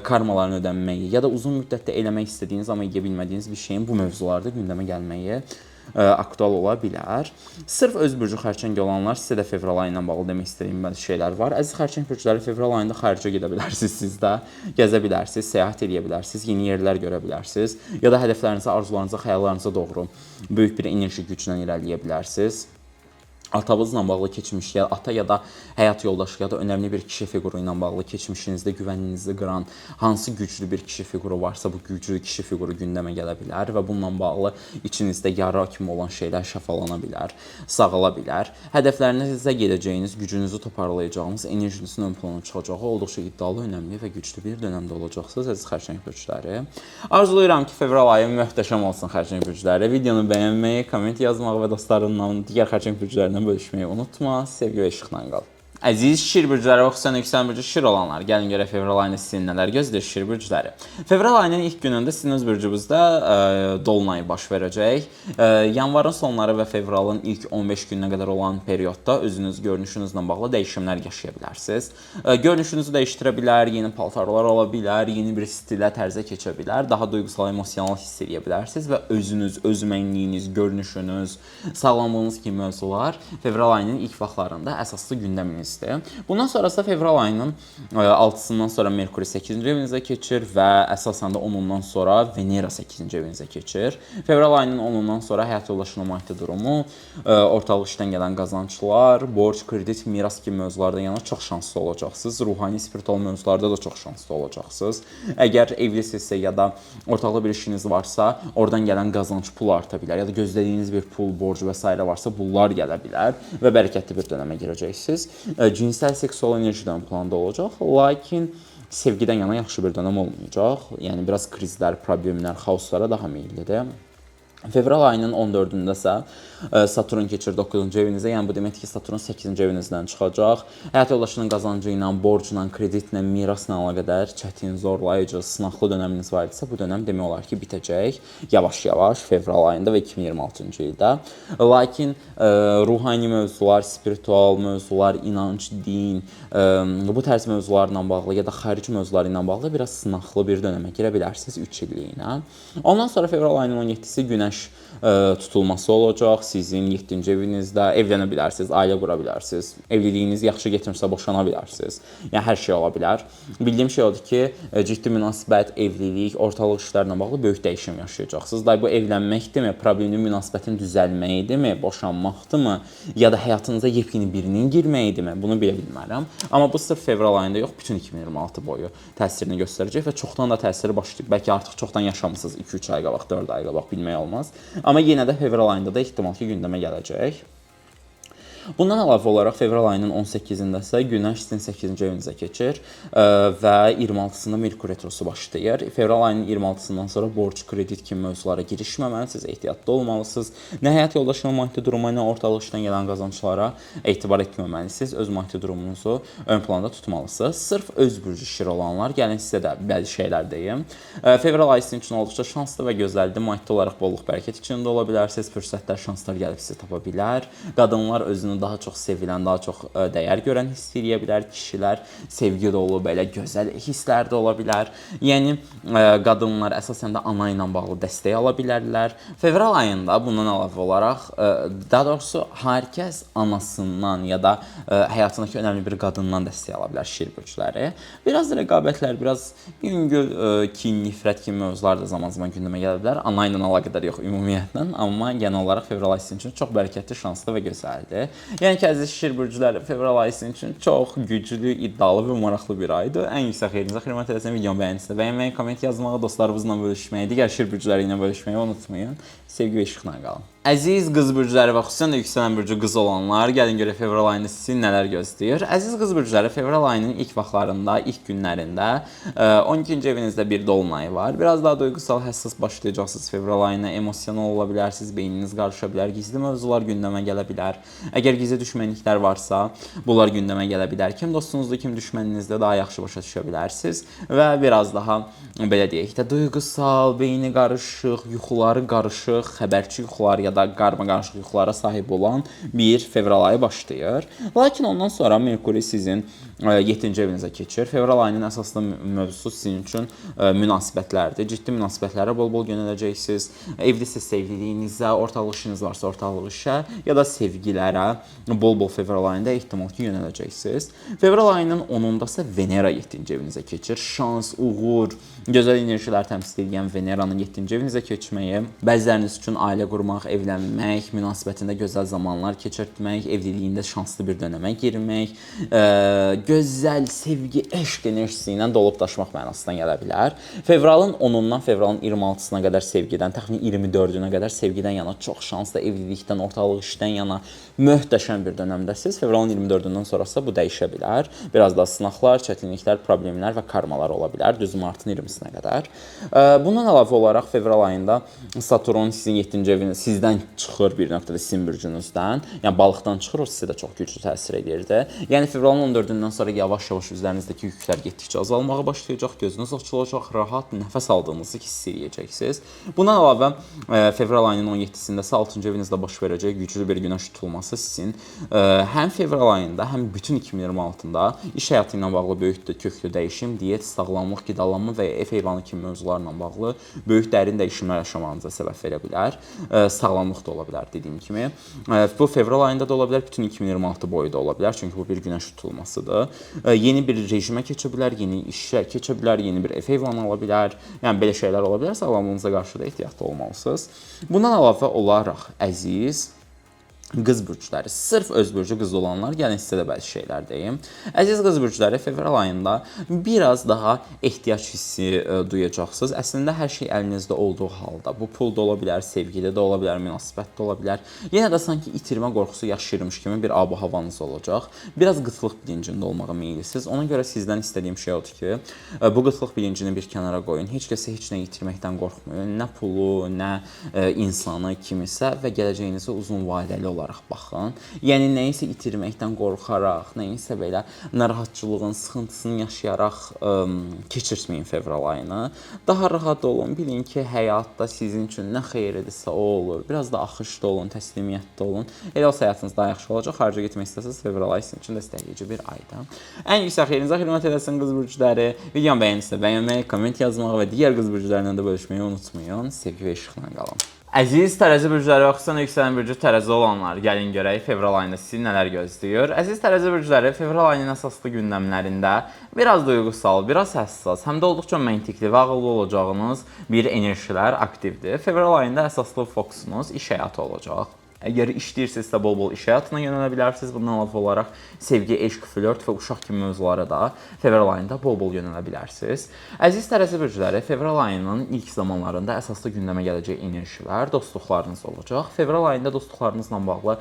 karmaların ödənməyi ya da uzun müddətdə eləmək istədiyiniz, amma edə bilmədiyiniz bir şeyin bu mövzularda gündəmə gəlməyi aktual ola bilər. Sırf öz bürcü xərçəng olanlar, sizə də fevral ayı ilə bağlı demək istədiyim bəzi şeylər var. Əziz xərçəng bürcüləri, fevral ayında xaricə gedə bilərsiniz siz də, gəzə bilərsiniz, səyahət eləyə bilərsiniz, yeni yerlər görə bilərsiniz ya da hədəflərinizə, arzularınıza, xəyallarınıza doğru böyük bir enerji güclə irəliləyə bilərsiniz. Atanızla bağlı keçmiş, ya ata ya da həyat yoldaşı ya da önəmli bir kişi fiquru ilə bağlı keçmişinizdə güvəninizi qıran hansı güclü bir kişi fiquru varsa bu güclü kişi fiquru gündəmə gələ bilər və bununla bağlı içinizdə yara kimi olan şeylər şəfalana bilər, sağala bilər. Hədəflərinizə gedəcəyiniz, gücünüzü toparlayacağınız, enerjinizin ön plana çıxacağı olduqca iddialı, önəmli və güclü bir dönəmdə olacaqsınız əziz xərçəng bürcləri. Arzulayıram ki, fevral ayı möhtəşəm olsun xərçəng bürcləri. Videonu bəyənməyi, komment yazmağı və dostlarınla, digər xərçəng bürclərindən bölüşməyi unutma. Sevgi və işıqla qal. Əziz şir bürcləri və xüsusən yüksələn bürcü şir olanlar, gəlin görək fevral ayında sizin nələr gözləyir şir bürcləri. Fevral ayının ilk günündə sizin öz bürcünüzdə dolunay baş verəcək. Yanvarın sonları və fevralın ilk 15 gününə qədər olan periodda özünüz görünüşünüzlə bağlı dəyişimlər yaşaya bilərsiniz. Görünüşünüzü dəyişdirə bilər, yeni paltarlar ala bilər, yeni bir stilə, tərzə keçə bilər, daha duyğusal, emosional hiss eləyə bilərsiniz və özünüz, özmənliyiniz, görünüşünüz, sağlamlığınız kimi mövzular fevral ayının ilk vaxtlarında əsaslı gündəminizdir. Bundan sonrası fevral ayının 6-sından sonra Merkuri 8-ci evinizə keçir və əsasən də 10-undan sonra Venera 8-ci evinizə keçir. Fevral ayının 10-undan sonra həyat yoldaşının maddi durumu, ortalıq işdən gələn qazanclar, borc, kredit, miras kimi mövzulardan yana çox şanslı olacaqsınız. Ruhani, spiritual mövzularda da çox şanslı olacaqsınız. Əgər evlisinizsə ya da ortaqlı bir işiniz varsa, oradan gələn qazanc pul arta bilər ya da gözlədiyiniz bir pul, borc və s. varsa, bunlar gələ bilər və bərəkətli bir dönəmə girəcəksiniz. Cinsəl, seksual enerji də ön planda olacaq, lakin sevgidən yana yaxşı bir dönəm olmayacaq. Yəni biraz krizlər, problemlər, xaoslara daha meyillidir. Fevral ayının 14-ündə isə Saturn keçir 9-cu evinizə. Yəni bu deməkdir ki, Saturn 8-ci evinizdən çıxacaq. Həyat yoldaşının qazancı ilə, borcla, kreditlə, mirasla əlaqədar çətin, zorlayıcı, sınaqlı dönəminiz var idisə, bu dönəm demək olar ki, bitəcək yavaş-yavaş fevral ayında və 2026-cı ildə. Lakin ruhani mövzular, spiritual mövzular, inanc, din, bu tərz mövzularla bağlı ya da xarici mövzuları ilə bağlı biraz sınaqlı bir dönəmə girə bilərsiniz 3 illiyinə. Ondan sonra fevral ayının 17-si Günəş tutulması olacaq. Sizin 7-ci evinizdə evlənə bilərsiniz, ailə qura bilərsiniz. Evliliyiniz yaxşı getmirsə boşana bilərsiniz. Yəni hər şey ola bilər. Bildiyim şey odur ki, ciddi münasibət, evlilik, ortalıq işlərlə bağlı böyük dəyişim yaşayacaqsınız. Day bu evlənməkdirmi, problemli münasibətin düzəlməyidirmi, boşanmaqdırmı, ya da həyatınıza yepyeni birinin girməyidirmi? Bunu bilə bilmərəm. Amma bu sırf fevral ayında yox, bütün 2026 boyu təsirini göstərəcək və çoxdan da təsiri başlayıb. Bəlkə artıq çoxdan yaşamısınız 2-3 ay qabaq, 4 ay qabaq bilmək olmaz. Amma yenə də fevral ayında da ehtimal ki, gündəmə gələcək. Bundan əlavə olaraq fevral ayının 18-də isə Günəş sizin 8-ci evinizə keçir və 26-sında Merkur retrosu başlayır. Fevral ayının 26-sından sonra borc, kredit kimi mövzulara girişməməlisiniz, ehtiyatlı olmalısınız. Nə həyat yoldaşının maddi duruma, nə ortalıq işdən gələn qazanclara etibar etməməlisiniz. Öz maddi durumunuzu ön planda tutmalısınız. Sırf öz bürcü şir olanlar, gəlin sizə də bəzi şeylər deyim. Fevral ayı sizin üçün olduqca şanslı və gözəldir. Maddi olaraq bolluq, bərəkət içində ola bilərsiniz. Fürsətlər, şanslar gəlib sizi tapa bilər. Qadınlar özünü daha çox sevilən, daha çox dəyər görən hiss eləyə bilər. Kişilər sevgi dolu, belə gözəl hisslər də ola bilər. Yəni qadınlar əsasən də ana ilə bağlı dəstək ala bilərlər. Fevral ayında bundan əlavə olaraq, daha doğrusu hər kəs anasından ya da həyatındakı önəmli bir qadından dəstək ala bilər şir bürcləri. Biraz rəqabətlər, biraz yüngül kin, nifrət kimi mövzular da zaman-zaman gündəmə gələ bilər. Ana ilə əlaqədar yox ümumiyyətlə, amma genel olaraq fevral ayı sizin üçün çox bərəkətli, şanslı və gözəldir. Yəni ki, əziz şir bürcləri, fevral ayı sizin üçün çox güclü, iddialı və maraqlı bir aydır. Ən yüksək xeyrinizə xidmət eləsin. Videonu bəyənirsinizsə bəyənməyi, komment yazmağı, dostlarınızla bölüşməyi, digər şir bürcləri ilə bölüşməyi unutmayın. Sevgi və işıqla qalın. Əziz qız bürcləri və xüsusən də yüksələn bürcü qız olanlar, gəlin görək fevral ayında sizi nələr gözləyir. Əziz qız bürcləri, fevral ayının ilk vaxtlarında, ilk günlərində 12-ci evinizdə bir dolunay var. Biraz daha duyğusal, həssas başlayacaqsınız fevral ayına, emosional ola bilərsiniz, beyniniz qarışa bilər, gizli mövzular gündəmə gələ bilər. Əgər gizli düşmənliklər varsa, bunlar gündəmə gələ bilər. Kim dostunuzdur, kim düşməninizdir, daha yaxşı başa düşə bilərsiniz və biraz daha belə deyək də duyğusal, beyni qarışıq, yuxuları qarışıq, xəbərçi yuxular ya da qarma-qarışıq yuxulara sahib olan bir fevral ayı başlayır. Lakin ondan sonra Merkuri sizin 7-ci evinizə keçir. Fevral ayının əsaslı mövzusu sizin üçün münasibətlərdir. Ciddi münasibətlərə bol-bol yönələcəksiniz. Evlisinizsə evliliyinizə, ortalıq işiniz varsa ortalıq işə ya da sevgilərə bol-bol fevral ayında ehtimal ki yönələcəksiniz. Fevral ayının 10-unda isə Venera 7-ci evinizə keçir. Şans, uğur, gözəl enerjilər təmsil edən Veneranın 7-ci evinizə keçməyi bəziləriniz üçün ailə qurmaq, evlənmək, münasibətində gözəl zamanlar keçirtmək, evliliyində şanslı bir dönəmə girmək, gözəl sevgi, eşq enerjisi ilə dolub daşmaq mənasına gələ bilər. Fevralın 10-undan fevralın 26-sına qədər sevgidən, təxminən 24-ünə qədər sevgidən yana çox şanslı, evlilikdən, ortalıq işdən yana möhtəşəm bir dönəmdəsiniz. Fevralın 24-ündən sonrası bu dəyişə bilər. Biraz da sınaqlar, çətinliklər, problemlər və karmalar ola bilər. Düz martın 20-sinə 20-sinə qədər. Bundan əlavə olaraq fevral ayında Saturn sizin 7-ci eviniz sizdən çıxır bir nöqtədə sizin bürcünüzdən. Yəni balıqdan çıxır, o sizə də çox güclü təsir edirdi. Yəni fevralın 14-dən sonra yavaş-yavaş üzərinizdəki yüklər getdikcə azalmağa başlayacaq, gözünüz açılacaq, rahat nəfəs aldığınızı hiss edəcəksiniz. Bundan əlavə fevral ayının 17-sində isə 6-cı evinizdə baş verəcək güclü bir günəş tutulması sizin həm fevral ayında, həm bütün 2026-da iş həyatı ilə bağlı böyük köklü dəyişim, diyet, sağlamlıq, qidalanma və ev heyvanı kimi mövzularla bağlı böyük dərin dəyişimlər yaşamağınıza səbəb verə bilər. Sağlamlıq da ola bilər dediyim kimi. Bu fevral ayında da ola bilər, bütün 2026 boyu da ola bilər. Çünki bu bir günəş tutulmasıdır. Yeni bir rejimə keçə bilər, yeni işə keçə bilər, yeni bir ev heyvanı ala bilər. Yəni belə şeylər ola bilər. Sağlamlığınıza qarşı da ehtiyatlı olmalısınız. Bundan əlavə olaraq əziz qız bürcləri, sırf öz bürcü qız olanlar, gəlin sizə də bəzi şeylər deyim. Əziz qız bürcləri, fevral ayında biraz daha ehtiyac hissi duyacaqsınız. Əslində hər şey əlinizdə olduğu halda, bu pul da ola bilər, sevgili də ola bilər, münasibət də ola bilər. Yenə də sanki itirmə qorxusu yaşayırmış kimi bir ab-havanız olacaq. Biraz qıtlıq bilincində olmağa meyillisiniz. Ona görə sizdən istədiyim şey odur ki, bu qıtlıq bilincini bir kənara qoyun. Heç kəsə heç nə itirməkdən qorxmayın. Nə pulu, nə insanı, kimisə və gələcəyinizə uzun vadəli olaraq baxın. Yəni nəyisə itirməkdən qorxaraq, nəyisə belə narahatçılığın, sıxıntısını yaşayaraq keçirtməyin fevral ayını. Daha rahat olun. Bilin ki, həyatda sizin üçün nə xeyirlidirsə o olur. Biraz da axışda olun, təslimiyyətdə olun. Elə olsa həyatınız daha yaxşı olacaq. Xarica getmək istəsəniz fevral ayı sizin üçün dəstəkləyici bir aydır. Ən yüksək xeyrinizə xidmət eləsin qız bürcləri. Videomu bəyənirsə bəyənməyi, komment yazmağı və digər qız bürclərinə də bölüşməyi unutmayın. Sevgi və işıqla qalın. Əziz tərəzi bürcləri və xüsusən yüksələn bürcü tərəzi olanlar, gəlin görək fevral ayında sizi nələr gözləyir. Əziz tərəzi bürcləri, fevral ayının əsaslı gündəmlərində biraz duyğusal, biraz həssas, həm də olduqca məntiqli və ağıllı olacağınız bir enerjilər aktivdir. Fevral ayında əsaslı fokusunuz iş həyatı olacaq. Əgər işləyirsinizsə bol-bol iş həyatına yönələ bilərsiniz. Bundan əlavə olaraq sevgi, eşq, flört və uşaq kimi mövzulara da fevral ayında bol-bol yönələ bilərsiniz. Əziz tərəzi bürcləri, fevral ayının ilk zamanlarında əsaslı gündəmə gələcək enerjilər dostluqlarınız olacaq. Fevral ayında dostluqlarınızla bağlı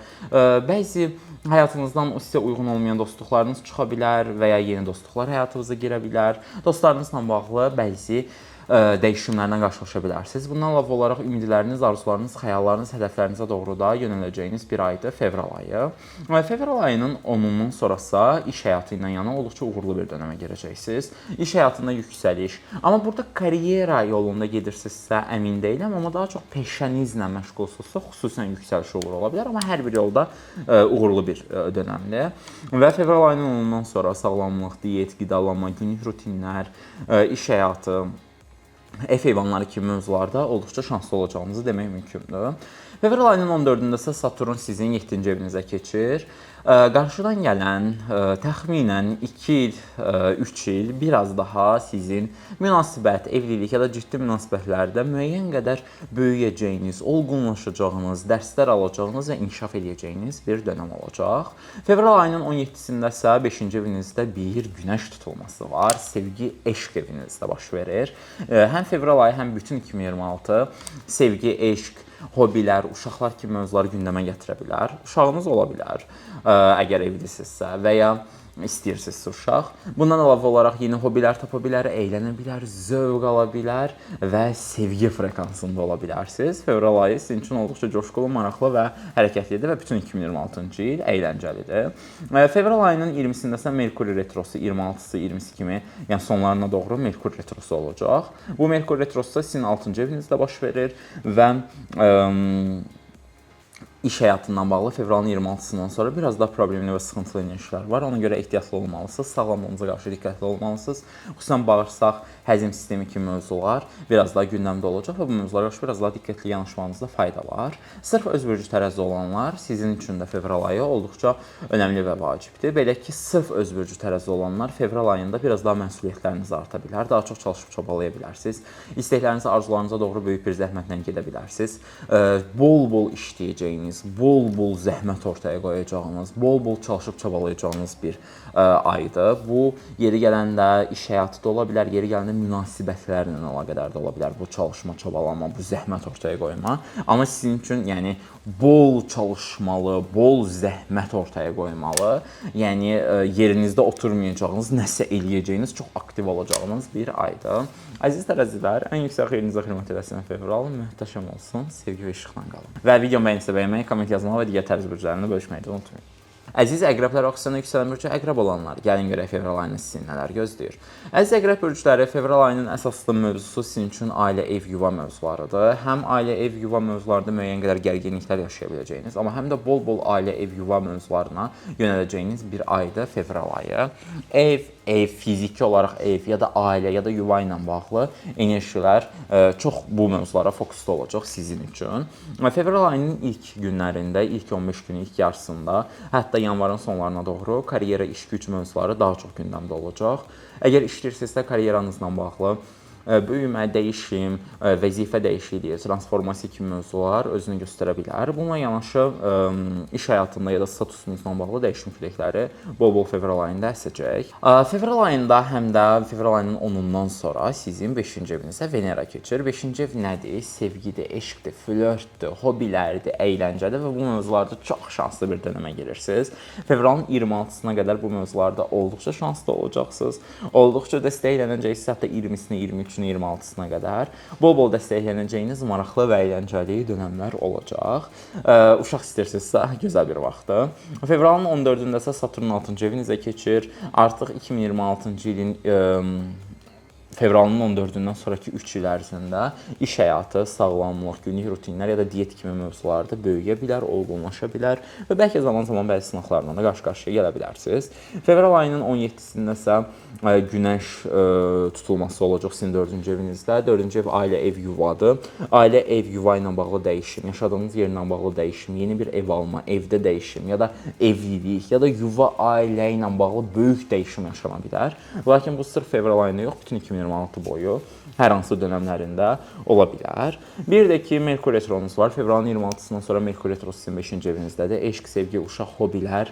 bəzi həyatınızdan sizə uyğun olmayan dostluqlarınız çıxa bilər və ya yeni dostluqlar həyatınıza girə bilər. Dostlarınızla bağlı bəzi dəyişimlərlə qarşılaşa bilərsiniz. Bundan əlavə olaraq ümidləriniz, arzularınız, xəyallarınız, hədəflərinizə doğru da yönələcəyiniz bir aydır fevral ayı. Fevral ayının 10-undan sonrası iş həyatı ilə yana olduqca uğurlu bir dönəmə girəcəksiniz. İş həyatında yüksəliş. Amma burada karyera yolunda gedirsinizsə əmin deyiləm, amma daha çox peşənizlə məşğulsunuzsa, xüsusən yüksəliş uğuru ola bilər, amma hər bir yolda uğurlu bir dönəmdir. Və fevral ayının 10-undan sonra sağlamlıq, diyet, qidalanma, günlük rutinlər, iş həyatı, ev heyvanları kimi mövzularda olduqca şanslı olacağınızı demək mümkündür. Fevral ayının 14-ündə isə Saturn sizin 7-ci evinizə keçir. Qarşıdan gələn təxminən 2 il, 3 il biraz daha sizin münasibət, evlilik ya da ciddi münasibətlərdə müəyyən qədər böyüyəcəyiniz, olgunlaşacağınız, dərslər alacağınız və inkişaf edəcəyiniz bir dönəm olacaq. Fevral ayının 17-sində isə 5-ci evinizdə bir günəş tutulması var. Sevgi, eşq evinizdə baş verir. Həm fevral ayı, həm bütün 2026 sevgi, eşq, hobilər, uşaqlar kimi mövzuları gündəmə gətirə bilər. Uşağınız ola bilər, əgər evlisinizsə və ya istəyirsinizsə uşaq. Bundan əlavə olaraq yeni hobilər tapa bilər, əylənə bilər, zövq ala bilər və sevgi frekansında ola bilərsiniz. Fevral ayı sizin üçün olduqca coşqulu, maraqlı və hərəkətlidir və bütün 2026-cı il əyləncəlidir. Fevral ayının 20-sində isə Merkuri retrosu 26-sı, 20-si kimi, yəni sonlarına doğru Merkur retrosu olacaq. Bu Merkur retrosu da sizin 6-cı evinizdə baş verir və iş həyatından bağlı fevralın 26-sından sonra biraz daha problemli və sıxıntılı enerjilər var. Ona görə ehtiyatlı olmalısınız, sağlamlığınıza qarşı diqqətli olmalısınız. Xüsusən bağırsaq, həzm sistemi kimi mövzular biraz daha gündəmdə olacaq və bu mövzulara qarşı biraz daha diqqətli yanaşmanızda fayda var. Sırf öz bürcü tərəzi olanlar sizin üçün də fevral ayı olduqca önəmli və vacibdir. Belə ki, sırf öz bürcü tərəzi olanlar fevral ayında biraz daha məsuliyyətləriniz arta bilər, daha çox çalışıb çabalaya bilərsiniz. İstəklərinizə, arzularınıza doğru böyük bir zəhmətlə gedə bilərsiniz. Bol-bol işləyəcəyiniz, eləyəcəyiniz, bol-bol zəhmət ortaya qoyacağınız, bol-bol çalışıb çabalayacağınız bir aydır. Bu yeri gələndə iş həyatı da ola bilər, yeri gələndə münasibətlərlə əlaqədar da ola bilər. Bu çalışma, çabalama, bu zəhmət ortaya qoyma. Amma sizin üçün, yəni bol çalışmalı, bol zəhmət ortaya qoymalı, yəni yerinizdə oturmayacağınız, nəsə eləyəcəyiniz, çox aktiv olacağınız bir aydır. Əziz tərəzilər, ən yüksək xeyrinizə xidmət eləsin fevral, möhtəşəm olsun, sevgi və işıqla qalın. Və videomu bəyənsə bəyənməyi, komment yazmağı və digər tərəzi bürclərini bölüşməyi də unutmayın. Əziz əqrəblər, xüsusən yüksələn bürcü əqrəb olanlar, gəlin görək fevral ayını sizin nələr gözləyir. Əziz əqrəb bürcləri, fevral ayının əsaslı mövzusu sizin üçün ailə, ev, yuva mövzularıdır. Həm ailə, ev, yuva mövzularında müəyyən qədər gərginliklər yaşaya biləcəyiniz, amma həm də bol-bol ailə, ev, yuva mövzularına yönələcəyiniz bir aydır fevral ayı. Ev, fiziki olaraq ev ya da ailə ya da yuva ilə bağlı enerjilər çox bu mövzulara fokuslu olacaq sizin üçün. Fevral ayının ilk günlərində, ilk 15 günü, ilk yarısında, hətta yanvarın sonlarına doğru karyera, iş, güc mövzuları daha çox gündəmdə olacaq. Əgər işləyirsinizsə karyeranızla bağlı böyümə, dəyişim, vəzifə dəyişikliyi, transformasiya kimi mövzular özünü göstərə bilər. Bununla yanaşı iş həyatında ya da statusunuzla bağlı dəyişim küləkləri bol-bol fevral ayında əsəcək. Fevral ayında, həm də fevral ayının 10-undan sonra sizin 5-ci evinizə Venera keçir. 5-ci ev nədir? Sevgidir, eşqdir, flörtdür, hobilərdir, əyləncədir və bu mövzularda çox şanslı bir dönəmə girirsiniz. Fevralın 26-sına qədər bu mövzularda olduqca şanslı olacaqsınız. Olduqca dəstəklənəcəksiniz, hətta 20-sinə, 23-ünə, 26-sına qədər bol-bol dəstəklənəcəyiniz maraqlı və əyləncəli dönəmlər olacaq. Uşaq istəyirsinizsə gözəl bir vaxtdır. Fevralın 14-ündə isə Saturn 6-cı evinizə keçir. Artıq 2026-cı ilin fevralın 14-ündən sonrakı 3 il ərzində iş həyatı, sağlamlıq, günlük rutinlər ya da diyet kimi mövzularda böyüyə bilər, olğunlaşa bilər və bəlkə zaman-zaman bəzi sınaqlarla da qarşı-qarşıya gələ bilərsiniz. Fevral ayının 17-sində isə günəş tutulması olacaq sizin 4-cü evinizdə. 4-cü ev ailə, ev, yuvadır. Ailə, ev, yuva ilə bağlı dəyişim, yaşadığınız yerlə bağlı dəyişim, yeni bir ev alma, evdə dəyişim ya da evlilik ya da yuva, ailə ilə bağlı böyük dəyişim yaşana bilər. Lakin bu sırf fevral ayında yox, bütün 2026 boyu hər hansı dönəmlərində ola bilər. Bir də ki, Merkur retronuz var. Fevralın 26-sından sonra Merkur retrosu sizin 5-ci evinizdədir. Eşq, sevgi, uşaq, hobilər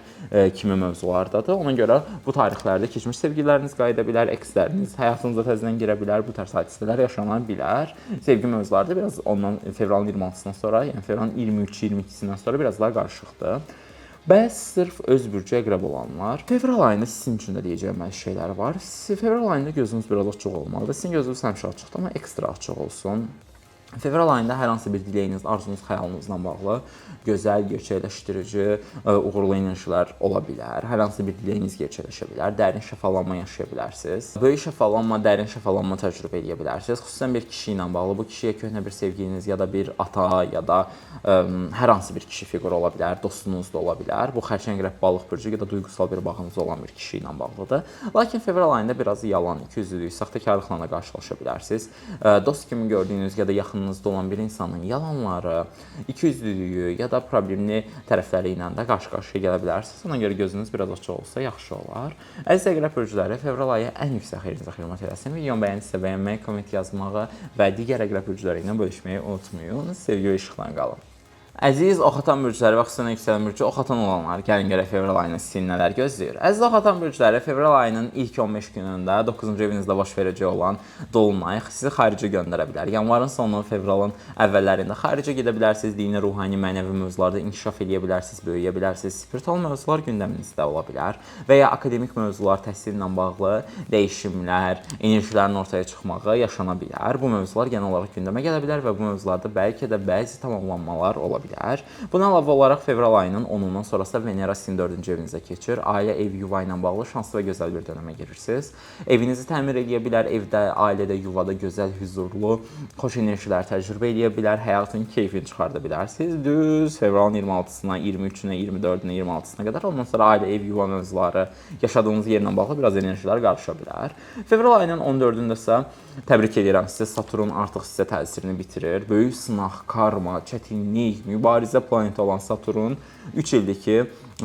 kimi mövzulardadır. Ona görə bu tarixlərdə keçmiş sevgililəriniz qayıda bilər, eksləriniz həyatınıza təzədən girə bilər, bu tərz hadisələr yaşana bilər. Sevgi mövzuları da biraz ondan fevralın 26-sından sonra, yəni fevralın 23-22-sindən sonra biraz daha qarışıqdır. Bəs sırf öz bürcü əqrəb olanlar, fevral ayında sizin üçün də deyəcəyim bəzi şeylər var. Fevral ayında gözünüz biraz açıq olmalıdır. Sizin gözünüz həmişə açıqdır, amma ekstra açıq olsun. Fevral ayında hər hansı bir diləyiniz, arzunuz, xəyalınızla bağlı gözəl, gerçəkləşdirici, uğurlu enerjilər ola bilər. Hər hansı bir diləyiniz gerçəkləşə bilər. Dərin şəfalanma yaşaya bilərsiniz. Böyük şəfalanma, dərin şəfalanma təcrübə edə bilərsiniz. Xüsusən bir kişi ilə bağlı. Bu kişiyə köhnə bir sevgiliniz ya da bir ata ya da hər hansı bir kişi fiquru ola bilər, dostunuz da ola bilər. Bu xərçəng, əqrəb, balıq bürcü ya da duyğusal bir bağınız olan bir kişi ilə bağlıdır. Lakin fevral ayında biraz yalan, ikiyüzlülük, saxtakarlıqla da qarşılaşa bilərsiniz. Dost kimi gördüyünüz ya da yaxınınızda olan bir insanın yalanları, ikiyüzlülüyü ya da problemli tərəfləri ilə də qarşı-qarşıya gələ bilərsiniz. Ona görə gözünüz biraz açıq olsa yaxşı olar. Əziz əqrəb bürcüləri, fevral ayı ən yüksək xeyrinizə xidmət eləsin. Videomu bəyəndisə bəyənməyi, komment yazmağı və digər əqrəb bürcüləri ilə bölüşməyi unutmayın. Sevgi və işıqla qalın. Əziz Oxatan bürcüləri və xüsusən yüksələn bürcü Oxatan olanlar, gəlin görək fevral ayını sizin nələr gözləyir. Əziz Oxatan bürcüləri, fevral ayının ilk 15 günündə 9-cu evinizdə baş verəcək olan dolunay sizi xaricə göndərə bilər. Yanvarın sonu, fevralın əvvəllərində xaricə gedə bilərsiniz, dini, ruhani, mənəvi mövzularda inkişaf eləyə bilərsiniz, böyüyə bilərsiniz. Spiritual mövzular gündəminizdə ola bilər və ya akademik mövzular, təhsillə bağlı dəyişimlər, enerjilərin ortaya çıxmağı yaşana bilər. Bu mövzular genel olaraq gündəmə gələ bilər və bu mövzularda bəlkə də bəzi tamamlanmalar ola bilər. Buna əlavə olaraq fevral ayının 10-undan sonrası Venera sizin 4-cü evinizə keçir. Ailə, ev, yuva ilə bağlı şanslı və gözəl bir dönəmə girirsiniz. Evinizi təmir eləyə bilər, evdə, ailədə, yuvada gözəl, hüzurlu, xoş enerjilər təcrübə eləyə bilər, həyatın keyfini çıxarda bilərsiniz. Düz fevralın 26-sına, 23-ünə, 24-ünə, 26-sına qədər. Ondan sonra ailə, ev, yuva mövzuları, yaşadığınız yerlə bağlı biraz enerjilər qarışa bilər. Fevral ayının 14-ündə isə təbrik edirəm sizə, Saturn artıq sizə təsirini bitirir. Böyük sınaq, karma, çətinlik, mübarizə planeti olan Saturn 3 ildir ki,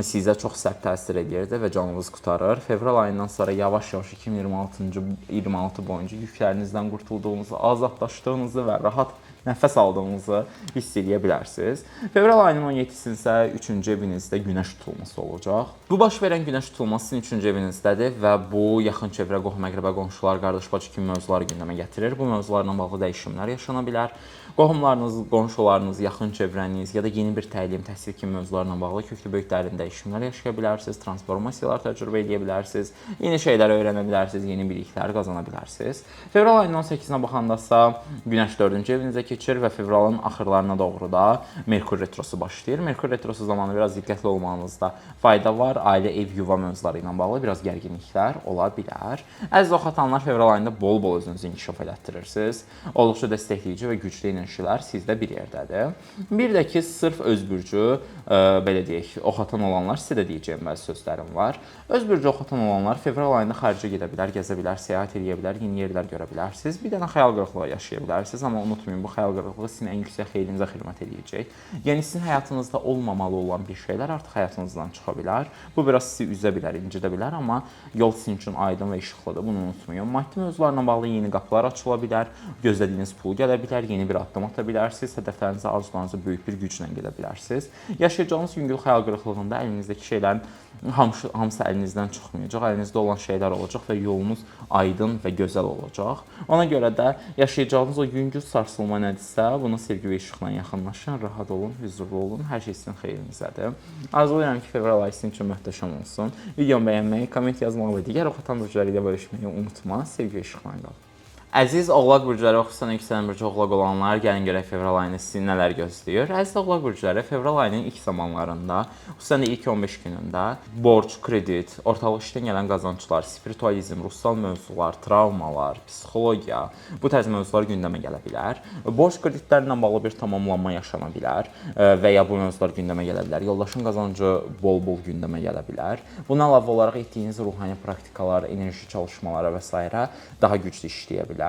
sizə çox sərt təsir edirdi və canınız qurtarır. Fevral ayından sonra yavaş-yavaş 2026 boyunca yüklərinizdən qurtulduğunuzu, azadlaşdığınızı və rahat nəfəs aldığınızı hiss eləyə bilərsiniz. Fevral ayının 17-sində isə 3-cü evinizdə günəş tutulması olacaq. Bu baş verən günəş tutulması sizin 3-cü evinizdədir və bu yaxın çevrə, qohum, əqrəba, qonşular, qardaş, bacı kimi mövzuları gündəmə gətirir. Bu mövzularla bağlı dəyişimlər yaşana bilər. Qohumlarınız, qonşularınız, yaxın çevrəniz ya da yeni bir təlim, təhsil kimi mövzularla bağlı köklü böyük dərin dəyişimlər yaşaya bilərsiniz, transformasiyalar təcrübə edə bilərsiniz, yeni şeylər öyrənə bilərsiniz, yeni biliklər qazana bilərsiniz. Fevral ayının 18-nə baxandasa Günəş 4-cü evinizə keçir və fevralın axırlarına doğru da Merkur retrosu başlayır. Merkur retrosu zamanı biraz diqqətli olmanızda fayda var. Ailə, ev, yuva mövzuları ilə bağlı biraz gərginliklər ola bilər. Əziz oxatanlar, fevral ayında bol-bol özünüzü inkişaf elətdirirsiniz. Olduqca dəstəkləyici və güclü enerjilər sizdə bir yerdədir. Bir də ki, sırf öz bürcü, belə deyək, oxatan olanlar, sizə də deyəcəyim bəzi sözlərim var. Öz bürcü oxatan olanlar fevral ayında xaricə gedə bilər, gəzə bilər, səyahət edə bilər, yeni yerlər görə bilərsiniz. Bir dənə xəyal qırıqlığı yaşaya bilərsiniz, amma unutmayın, bu xəyal qırıqlığı sizin ən yüksək xeyrinizə xidmət eləyəcək. Yəni sizin həyatınızda olmamalı olan bir şeylər artıq həyatınızdan çıxa bilər. Bu biraz sizi üzə bilər, incidə bilər, amma yol sizin üçün aydın və işıqlıdır. Bunu unutmayın. Maddi mövzularla bağlı yeni qapılar açıla bilər, gözlədiyiniz pul gələ bilər, yeni bir addım ata bilərsiniz, hədəflərinizə, arzularınıza böyük bir güclə gedə bilərsiniz. Yaşayacağınız yüngül xəyal qırıqlığında əlinizdəki şeylərin hamısı əlinizdən çıxmayacaq, əlinizdə olan şeylər olacaq və yolunuz aydın və gözəl olacaq. Ona görə də yaşayacağınız o yüngül sarsılma nədirsə, buna sevgi və işıqla yaxınlaşın, rahat olun, hüzurlu olun. Hər şey sizin xeyrinizədir. Arzulayıram ki, fevral ayı sizin üçün möhtəşəm olsun. Videomu bəyənməyi, komment yazmağı və digər oxatan bürcləri ilə bölüşməyi unutma. Sevgi və işıqla qalın. Əziz Oğlaq bürcləri və xüsusən yüksələn bürcü Oğlaq olanlar, gəlin görək fevral ayını sizi nələr gözləyir. Əziz Oğlaq bürcləri, fevral ayının ilk zamanlarında, xüsusən də ilk 15 günündə borc, kredit, ortalıq işdən gələn qazanclar, spiritualizm, ruhsal mövzular, travmalar, psixologiya, bu tərz mövzular gündəmə gələ bilər. Borc kreditlərlə bağlı bir tamamlanma yaşana bilər və ya bu mövzular gündəmə gələ bilər. Yoldaşın qazancı bol-bol gündəmə gələ bilər. Buna əlavə olaraq etdiyiniz ruhani praktikalar, enerji çalışmaları və s. daha güclü işləyə bilər.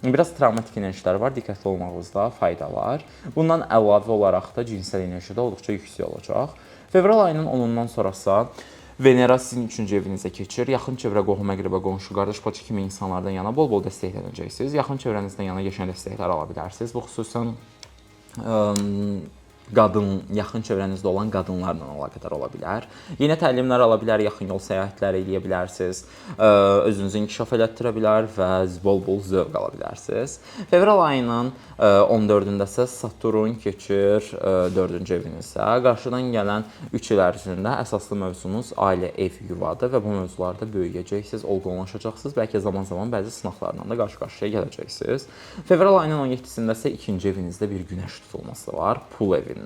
Biraz travmatik enerjilər var, diqqətli olmağınızda fayda var. Bundan əlavə olaraq da cinsel enerji də olduqca yüksək olacaq. Fevral ayının 10-undan sonrası Venera sizin 3-cü evinizə keçir. Yaxın çevrə, qohum, əqrəba, qonşu, qardaş, bacı kimi insanlardan yana bol-bol dəstəklənəcəksiniz. Yaxın çevrənizdən yana qəşəng dəstəklər ala bilərsiniz. Bu xüsusən qadın, yaxın çevrənizdə olan qadınlarla əlaqədar ola bilər. Yeni təlimlər ala bilər, yaxın yol səyahətləri eləyə bilərsiniz. Özünüzü inkişaf elətdirə bilər və bol-bol zövq ala bilərsiniz. Fevral ayının 14-ündə isə Saturn keçir 4-cü evinizə. Qarşıdan gələn 3 il ərzində əsaslı mövzunuz ailə, ev, yuvadır və bu mövzularda böyüyəcəksiniz, olğunlaşacaqsınız. Bəlkə zaman-zaman bəzi sınaqlarla da qarşı-qarşıya gələcəksiniz. Fevral ayının 17-sində isə 2-ci evinizdə bir günəş tutulması var, pul evində.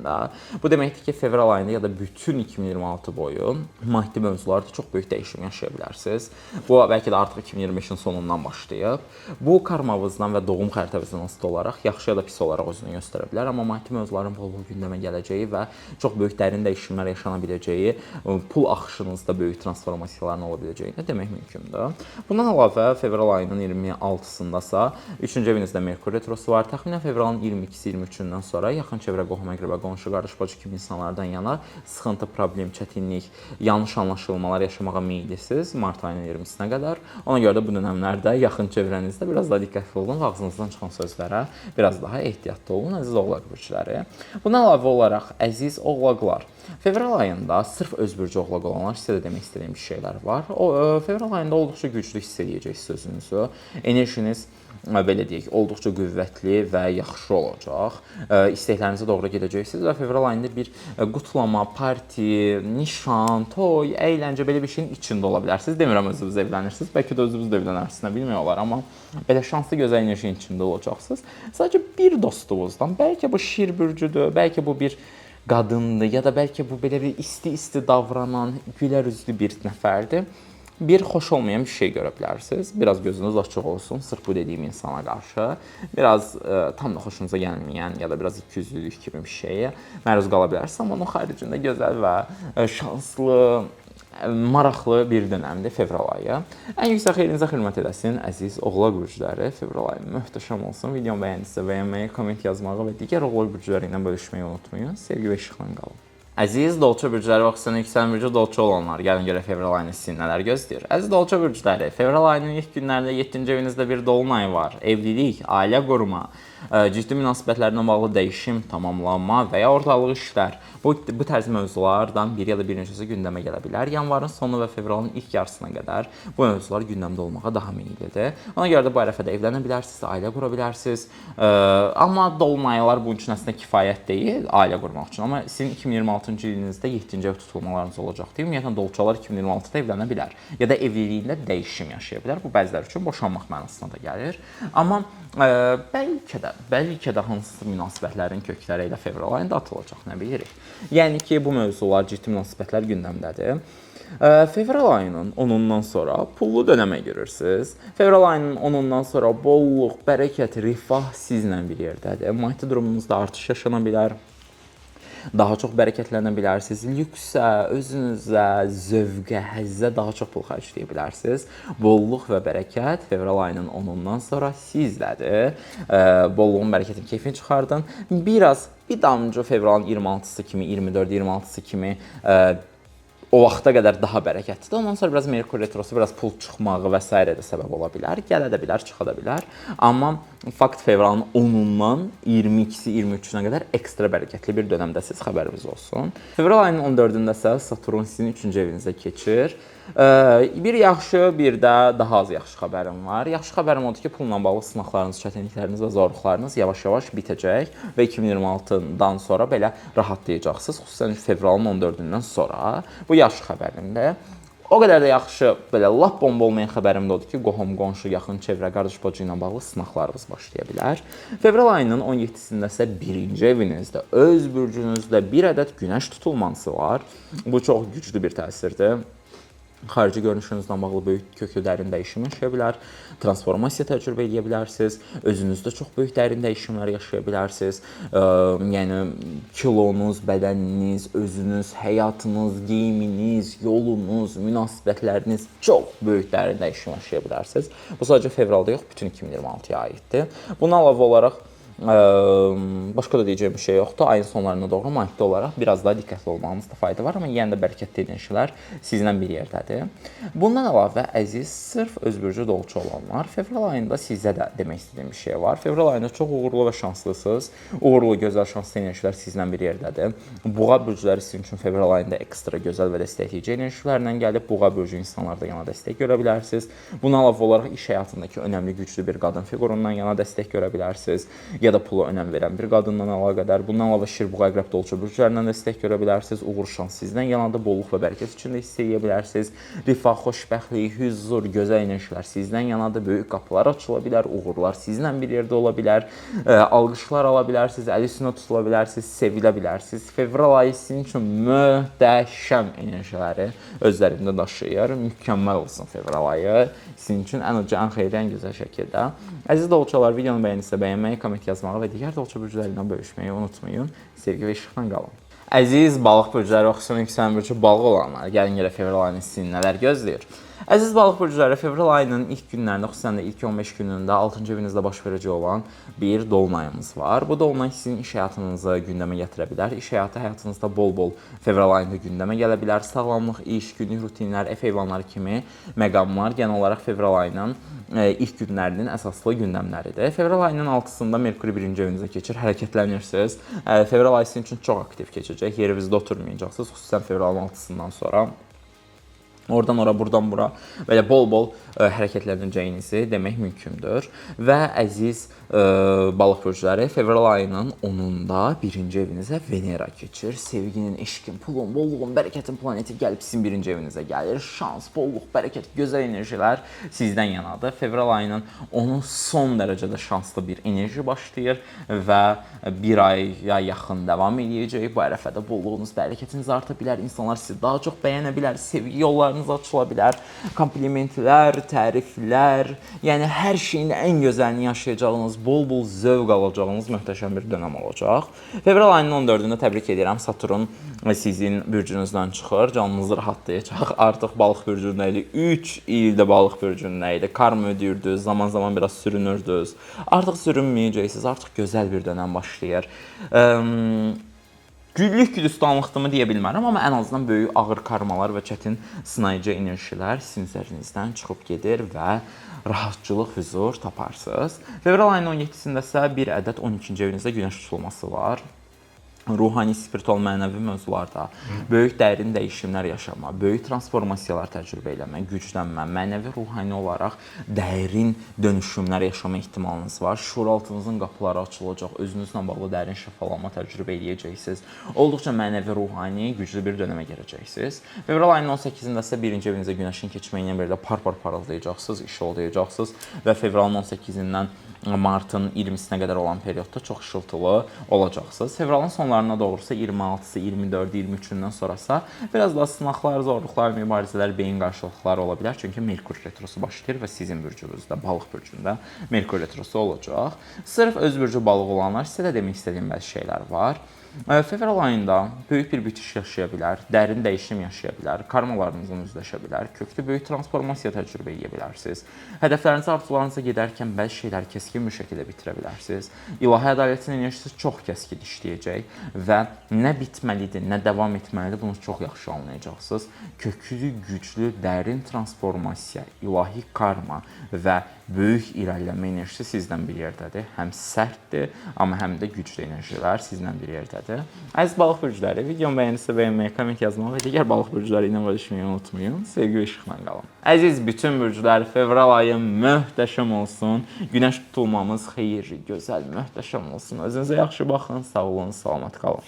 Bu deməkdir ki, fevral ayında ya da bütün 2026 boyu maddi mövzularda çox böyük dəyişim yaşaya bilərsiniz. Bu bəlkə də artıq 2025-in sonundan başlayıb. Bu karmavızdan və doğum xəritənizdən asılı olaraq yaxşı ya da pis olaraq özünü göstərə bilər, amma maddi mövzuların bol-bol gündəmə gələcəyi və çox böyük dərin dəyişimlər yaşana biləcəyi, pul axışınızda böyük transformasiyaların ola biləcəyini demək mümkündür. Bundan əlavə fevral ayının 26-sındasa 3-cü evinizdə Merkur retrosu var. Təxminən fevralın 22-si, 23-ündən sonra yaxın çevrə, qohum, əqrəba, qonşu, qardaş, bacı kimi insanlardan yana sıxıntı, problem, çətinlik, yanlış anlaşılmalar yaşamağa meyillisiniz mart ayının 20-sinə qədər. Ona görə də bu dönəmlərdə yaxın çevrənizdə biraz daha diqqətli olun və ağzınızdan çıxan sözlərə biraz daha ehtiyatlı olun, əziz Oğlaq bürcləri. Bundan əlavə olaraq, əziz Oğlaqlar, fevral ayında sırf öz bürcü Oğlaq olanlar, sizə də demək istədiyim bir şeylər var. Fevral ayında olduqca güclü hiss eləyəcəksiniz özünüzü. Enerjiniz, belə deyək, olduqca qüvvətli və yaxşı olacaq. İstəklərinizə doğru gedəcəksiniz və fevral ayında bir qutlama, parti, nişan, toy, əyləncə belə bir şeyin içində ola bilərsiniz. Demirəm özünüz evlənirsiniz, bəlkə də özünüz də evlənərsiniz, nə bilmək olar, amma belə şanslı gözəl enerjinin içində olacaqsınız. Sadəcə bir dostunuzdan, bəlkə bu şir bürcüdür, bəlkə bu bir qadındır ya da bəlkə bu belə bir isti-isti davranan, gülər üzlü bir nəfərdir. Bir xoş olmayan bir şey görə bilərsiniz. Biraz gözünüz açıq olsun sırf bu dediyim insana qarşı. Biraz tam da xoşunuza gəlməyən ya da biraz ikiyüzlülük kimi bir şeyə məruz qala bilərsiniz. Amma onun xaricində gözəl və şanslı, maraqlı bir dönəmdir fevral ayı. Ən yüksək xeyrinizə xidmət eləsin, əziz Oğlaq bürcləri. Fevral ayı möhtəşəm olsun. Videomu bəyəndinizsə bəyənməyi, komment yazmağı və digər Oğlaq bürcləri ilə bölüşməyi unutmayın. Sevgi və işıqla qalın. Əziz Dolça bürcləri və xüsusən yüksələn bürcü Dolça olanlar, gəlin görək fevral ayını sizi nələr gözləyir. Əziz Dolça bürcləri, fevral ayının ilk günlərində 7-ci evinizdə bir dolunay var. Evlilik, ailə qurma, Ciddi münasibətlərlə bağlı dəyişim, tamamlanma və ya ortalıq işlər. Bu tərz mövzulardan biri ya da bir neçəsi gündəmə gələ bilər. Yanvarın sonu və fevralın ilk yarısına qədər bu mövzular gündəmdə olmağa daha meyillidir. Ona görə də bu ərəfədə evlənə bilərsiniz, ailə qura bilərsiniz. Amma dolunaylar bunun üçün əslində kifayət deyil ailə qurmaq üçün. Amma sizin 2026-cı ilinizdə 7-ci ev tutulmalarınız olacaqdır. Ümumiyyətlə dolçalar 2026-da evlənə bilər ya da evliliyində dəyişim yaşaya bilər. Bu bəziləri üçün boşanmaq mənasına da gəlir. Amma bəlkə də hansısa münasibətlərin kökləri elə fevral ayında atılacaq, nə bilirik. Yəni ki, bu mövzular, ciddi münasibətlər gündəmdədir. Fevral ayının 10-undan sonra pullu dönəmə girirsiniz. Fevral ayının 10-undan sonra bolluq, bərəkət, rifah sizlə bir yerdədir. Maddi durumunuzda artış yaşana bilər. Daha çox bərəkətlənə bilərsiniz. Lüksə, özünüzə, zövqə, həzzə daha çox pul xərcləyə bilərsiniz. Bolluq və bərəkət fevral ayının 10-undan sonra sizdədir. Bolluğun, bərəkətin keyfini çıxardın. Biraz bir damcı fevralın 26-sı kimi, 24-26-sı kimi o vaxta qədər daha bərəkətlidir. Ondan sonra biraz Merkur retrosu, biraz pul çıxmağı və s. də səbəb ola bilər. Gələ də bilər, çıxa da bilər. Amma fakt fevralın 10-undan 22-si, 23-ünə qədər ekstra bərəkətli bir dönəmdəsiz, xəbəriniz olsun. Fevral ayının 14-ündə isə Saturn sizin 3-cü evinizə keçir. Bir yaxşı, bir də daha az yaxşı xəbərim var. Yaxşı xəbərim odur ki, pulla bağlı sınaqlarınız, çətinlikləriniz və zorluqlarınız yavaş-yavaş bitəcək və 2026-dan sonra belə rahatlayacaqsınız. Xüsusən fevralın 14-ündən sonra. Bu yaxşı xəbərimdir. O qədər də yaxşı, belə lap bomba olmayan xəbərim də odur ki, qohum, qonşu, yaxın çevrə, qardaş, bacı ilə bağlı sınaqlarınız başlaya bilər. Fevral ayının 17-sində isə birinci evinizdə, öz bürcünüzdə bir ədəd günəş tutulması var. Bu çox güclü bir təsirdir. Xarici görünüşünüzlə bağlı böyük köklü dərin dəyişim yaşaya bilər, transformasiya təcrübə edə bilərsiniz, özünüzdə çox böyük dərin dəyişimlər yaşaya bilərsiniz. Yəni kilonuz, bədəniniz, özünüz, həyatınız, geyiminiz, yolunuz, münasibətləriniz çox böyük dərin dəyişim yaşaya bilərsiniz. Bu sadəcə fevralda yox, bütün 2026-ya aiddir. Buna əlavə olaraq başqa da deyəcəyim bir şey yoxdur. Ayın sonlarına doğru maddi olaraq biraz daha diqqətli olmağınızda fayda var, amma yenə də bərəkətli enerjilər sizinlə bir yerdədir. Bundan əlavə əziz, sırf öz bürcü dolçu olanlar, fevral ayında sizə də demək istədiyim bir şey var. Fevral ayında çox uğurlu və şanslısınız. Uğurlu, gözəl, şanslı enerjilər sizinlə bir yerdədir. Buğa bürcüləri sizin üçün fevral ayında ekstra gözəl və dəstəkləyici enerjilərlə gəlib. Buğa bürcü insanlarda yana dəstək görə bilərsiniz. Buna əlavə olaraq iş həyatındakı önəmli, güclü bir qadın fiqurundan yana dəstək görə bilərsiniz. Ya da pula önəm verən bir qadından əlaqədar. Bundan əlavə şir, buğa, əqrəb, dolça bürclərindən dəstək görə bilərsiniz. Uğur, şans sizdən yanadır. Bolluq və bərəkət içində hiss edə bilərsiniz. Rifah, xoşbəxtlik, hüzur, gözəl enerjilər sizdən yanadır. Böyük qapılar açıla bilər, uğurlar sizlə bir yerdə ola bilər. Alqışlar ala bilərsiniz, əl üstünə tutula bilərsiniz, sevilə bilərsiniz. Fevral ayı sizin üçün möhtəşəm enerjiləri özlərində daşıyır. Mükəmməl olsun fevral ayı. Sizin üçün ən uca, ən xeyirli, ən gözəl şəkildə. Əziz dolçalar, videonu bəyənirsə bəyənməyi, komment yazmağı və digər dolça bürcüləri ilə bölüşməyi unutmayın. Sevgi və işıqla qalın. Əziz balıq bürcüləri, xüsusən yüksələn bürcü balıq olanlar, gəlin görə fevral ayının sizin nələr gözləyir. Əziz balıq bürcüləri, fevral ayının ilk günlərində, xüsusən də ilk 15 günündə 6-cı evinizdə baş verəcək olan bir dolunayımız var. Bu dolunay sizin iş həyatınızı gündəmə gətirə bilər. İş həyatı həyatınızda bol-bol fevral ayında gündəmə gələ bilər. Sağlamlıq, iş, günlük rutinlər, ev heyvanları kimi məqamlar genel olaraq fevral ayının ilk günlərinin əsaslı gündəmləridir. Fevral ayının 6-sında Merkuri 1-ci evinizə keçir, hərəkətlənirsiniz. Fevral ayı sizin üçün çox aktiv keçəcək. Yerinizdə oturmayacaqsınız, xüsusən fevralın 6-sından sonra. Oradan ora, buradan bura belə bol-bol hərəkətlənəcəyinizi demək mümkündür. Və əziz balıq bürcüləri, fevral ayının 10-unda 1-ci evinizə Venera keçir. Sevginin, eşqin, pulun, bolluğun, bərəkətin planeti gəlib sizin 1-ci evinizə gəlir. Şans, bolluq, bərəkət, gözəl enerjilər sizdən yanadır. Fevral ayının 10-u son dərəcədə şanslı bir enerji başlayır və bir aya yaxın davam eləyəcək. Bu ərəfədə bolluğunuz, bərəkətiniz arta bilər. İnsanlar sizi daha çox bəyənə bilər. Sevgi yollarınız açıla bilər. Komplimentlər, təriflər, yəni hər şeyin ən gözəlini yaşayacağınız, bol-bol zövq alacağınız möhtəşəm bir dönəm olacaq. Fevral ayının 14-ündə təbrik edirəm. Saturn sizin bürcünüzdən çıxır, canınız rahatlayacaq. Artıq balıq bürcündə idi. 3 ildə balıq bürcündə idi. Karma ödəyirdiniz, zaman-zaman biraz sürünürdünüz. Artıq sürünməyəcəksiniz. Artıq gözəl bir dönəm başlayır. Güllük gülistanlıqdırmı deyə bilmərəm, amma ən azından böyük ağır karmalar və çətin sınayıcı enerjilər sizin üzərinizdən çıxıb gedir və rahatçılıq, hüzur taparsınız. Fevral ayının 17-sində isə bir ədəd 12-ci evinizdə günəş tutulması var. Ruhani, spiritual, mənəvi mövzularda böyük dərin dəyişimlər yaşama, böyük transformasiyalar təcrübə eləmə, güclənmə, mənəvi, ruhani olaraq dərin dönüşümlər yaşama ehtimalınız var. Şuuraltınızın qapıları açılacaq, özünüzlə bağlı dərin şəfalanma təcrübə eləyəcəksiniz. Olduqca mənəvi, ruhani, güclü bir dönəmə girəcəksiniz. Fevral ayının 18-də isə birinci evinizə günəşin keçməyi ilə birlikdə par-par parıldayacaqsınız, işıldayacaqsınız və fevralın 18-dən martın 20-sinə qədər olan periodda çox işıltılı olacaqsınız. Fevralın sonlarına doğrusu 26-sı, 24-ü, 23-ündən sonrası biraz daha sınaqlar, zorluqlar, mübarizələr, beyin qarşılıqları ola bilər. Çünki Merkur retrosu başlayır və sizin bürcünüzdə, Balıq bürcündə Merkur retrosu olacaq. Sırf öz bürcü balıq olanlar, sizə də demək istədiyim bəzi şeylər var. Fevral ayında böyük bir bitiş yaşaya bilər, dərin dəyişim yaşaya bilər, karmalarınızla üzləşə bilər, köklü böyük transformasiya təcrübə edə bilərsiniz. Hədəflərinizə, arzularınıza gedərkən bəzi şeyləri kəskin bir şəkildə bitirə bilərsiniz. İlahi ədalətin enerjisi çox kəskin işləyəcək və nə bitməlidir, nə davam etməlidir, bunu çox yaxşı anlayacaqsınız. Köklü, güclü, dərin transformasiya, ilahi karma və böyük irəliləmə enerjisi sizdən bir yerdədir. Həm sərtdir, amma həm də güclü enerjilər sizlə bir yerdədir. Əziz balıq bürcləri, videomu bəyənirsə bəyənməyi, komment yazmağı və digər balıq bürcləri ilə bölüşməyi unutmayın. Sevgi və işıqla qalın. Əziz bütün bürclər, fevral ayı möhtəşəm olsun. Günəş tutulmamız xeyirli, gözəl, möhtəşəm olsun. Özünüzə yaxşı baxın, sağ olun, salamat qalın.